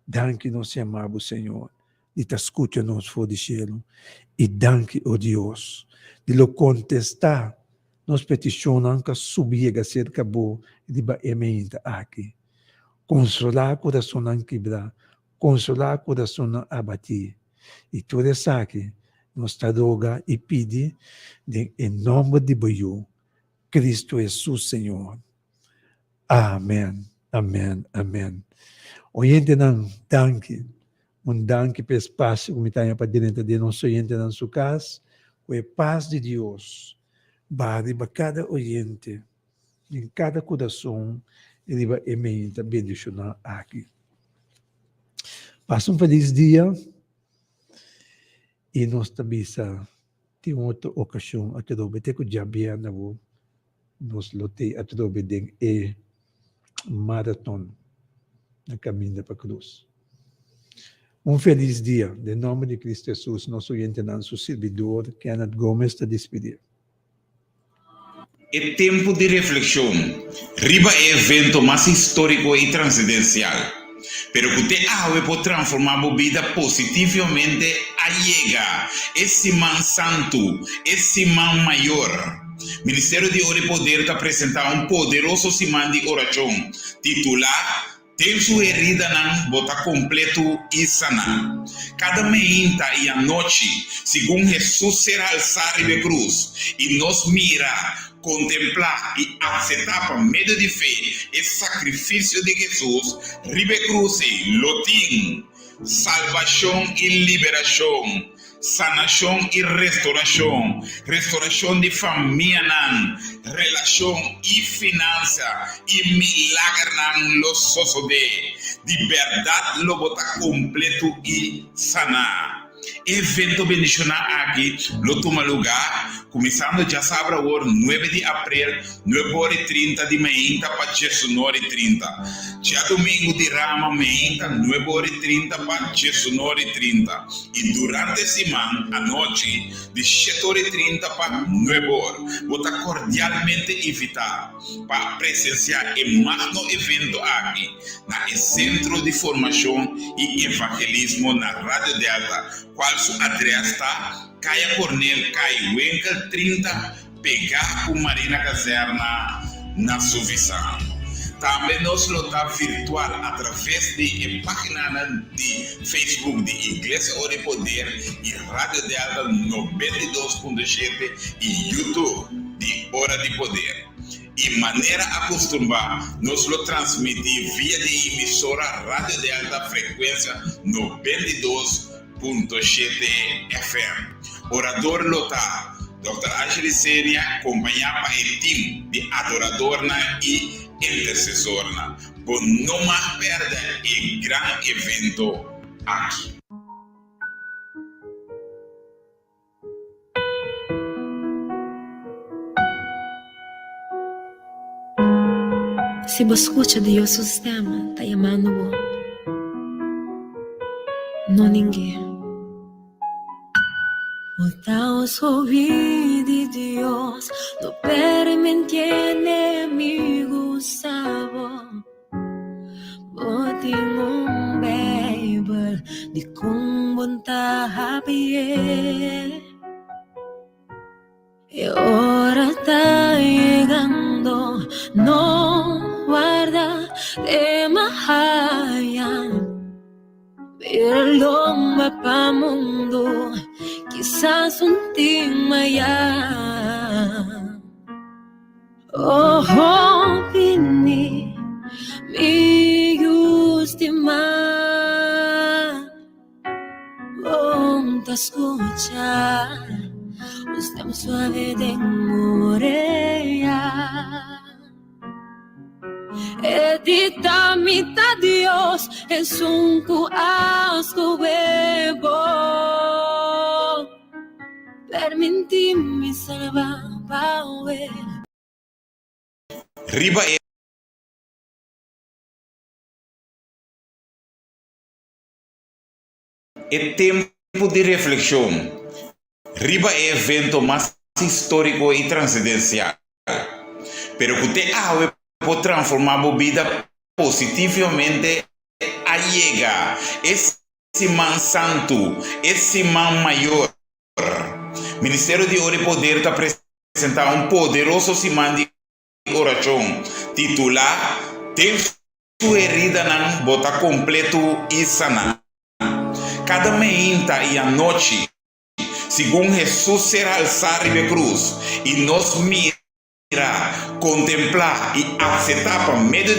Danki nos yama bo, Señor, di ta skucha nos for di shelu. I danki, o Dios, di lo kontestá nos petishonnan ku a subi yega serka bo riba e meinta aki. Konsolá kurasonnan kibrá, konsolá kurasonnan abatí. I tur esaki nos ta roga i pidi den e nòmber di bo Yu, Cristo Hesus Señor. Amen, amen, amen. Oyentenan, danki. Un danki pa e spasio ku mi ta haña pa drenta den nos oyentenan su kas. Ku e pas di Dios baha riba kada oyente, den kada kurason i riba e meinta bendishoná aki. Pasa un felis dia i nos ta bisa tin otro okashon atrobe te ku djabièrnè bo nos lo tei atrobe den e maraton na kaminda pa krus. Un felis dia den nòmber di Kristu Hesus nos oyentenan su sirbidor Kenneth Gomez ta dispidí. E tempu di reflekshon riba e evento mas históriko i transendensial, pero ku te awe por transformá bo bida positivamente a yega, e Siman Santu, e Siman Mayor. Ministerio di Ora i Poder ta presentá un poderoso siman di orashon titulá Den su heridanan bo ta kompletu i saná. Kada meinta i anochi, segun Hesus ser halsá riba e krus, i nos mira, kontemplá i akseptá pa medio di fe e sakrifisio di Hesus riba e krus ei, lo tin salbashon i liberashon. Sanashon i restorashon, restorashon di famianan, relashon i finansa i milagernan lo sosodé. Di bèrdat lo bo ta kompletu i saná. E evento bendishoná aki lo tuma lugá kuminsando djasabra awor nuebe di aprel Nuebe ora i trinta di meinta pa diesunora i trinta. Djadumingu di Rama meinta nuebe ora i trinta pa diesunora i trinta i durante siman anochi di shete ora i trinta pa nuebe or. Bo ta kordialmente invitá pa presensiá e magno evento aki na e Sentro di Formashon i Evangelismo na Radio Delta, kual su adrès ta Kaya Cornel Kai Winkel 30, Pegá ku Marina Kazerna na Suvisan. Tambe nos lo ta virtual atraves di e páginanan di Facebook di Iglesia Ora i Poder i Radio Delta 92.7 i YouTube di Ora di Poder. I manera akustumbrá nos lo transmití via di e emisora Radio Delta frekuensia 92.7 FM. Orador lo ta Dòkter Ashley Senia kompañá pa e tim di adoradornan i intersesornan. Bo no mag pèrdè e gran evento aki. Si bo skucha Dios su stèm ta yamando bo, no ning'é. Bo ta osobí di Dios, no permitié enemigo. E ora ta yegando, no warda te mahaya. Bira lomba pa mundo, kisas un tin maya. Oh, bini, mi yu stimá. Bon ta skucha un stem suave den orea. E di ta mi ta Dios, esun ku a skohe bo. Permintí mi salba pa we. Riba e. E tempu di reflekshon riba e evento mas históriko i transendensial, pero ku te awe por transformá bo bida positivamente a yega, e Siman Santu, e Siman Mayor. Ministerio di Ora i Poder ta presentá un poderoso siman di orashon titulá Den Su heridanan bo ta kompletu i saná. Kada meinta i anochi, segun Hesus ser halsá riba e krus i nos mira, kontemplá i akseptá pa medio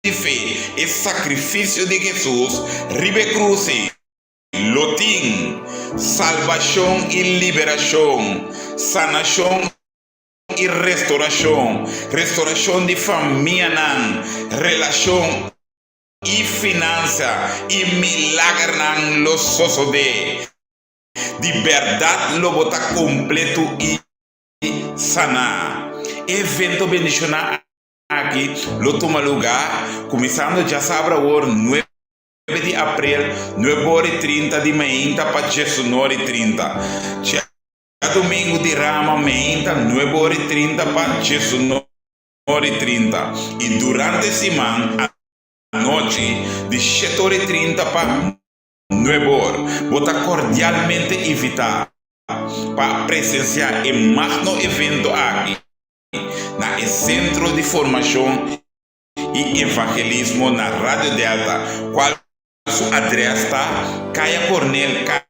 di fe e sakrifisio di Hesus riba e krus ei, lo tin salbashon i liberashon, sanashon i restorashon, restorashon di famianan, relashon i finansa i milagernan lo sosodé. Di bèrdat lo bo ta kompletu i saná. E evento bendishoná aki lo tuma lugá kuminsando djasabra awor nuebe di aprel, nuebe ora i trinta di mainta pa diesunora i trinta. Djadumingu di Rama meinta nuebe ora i trinta pa diesunora i trinta i durante siman anochi di shete ora i trinta pa nuebe or. Bo ta kordialmente invitá pa presensiá e magno evento aki na e Sentro di Formashon i Evangelismo na Radio Delta, kual su adrès ta Kaya Cornel.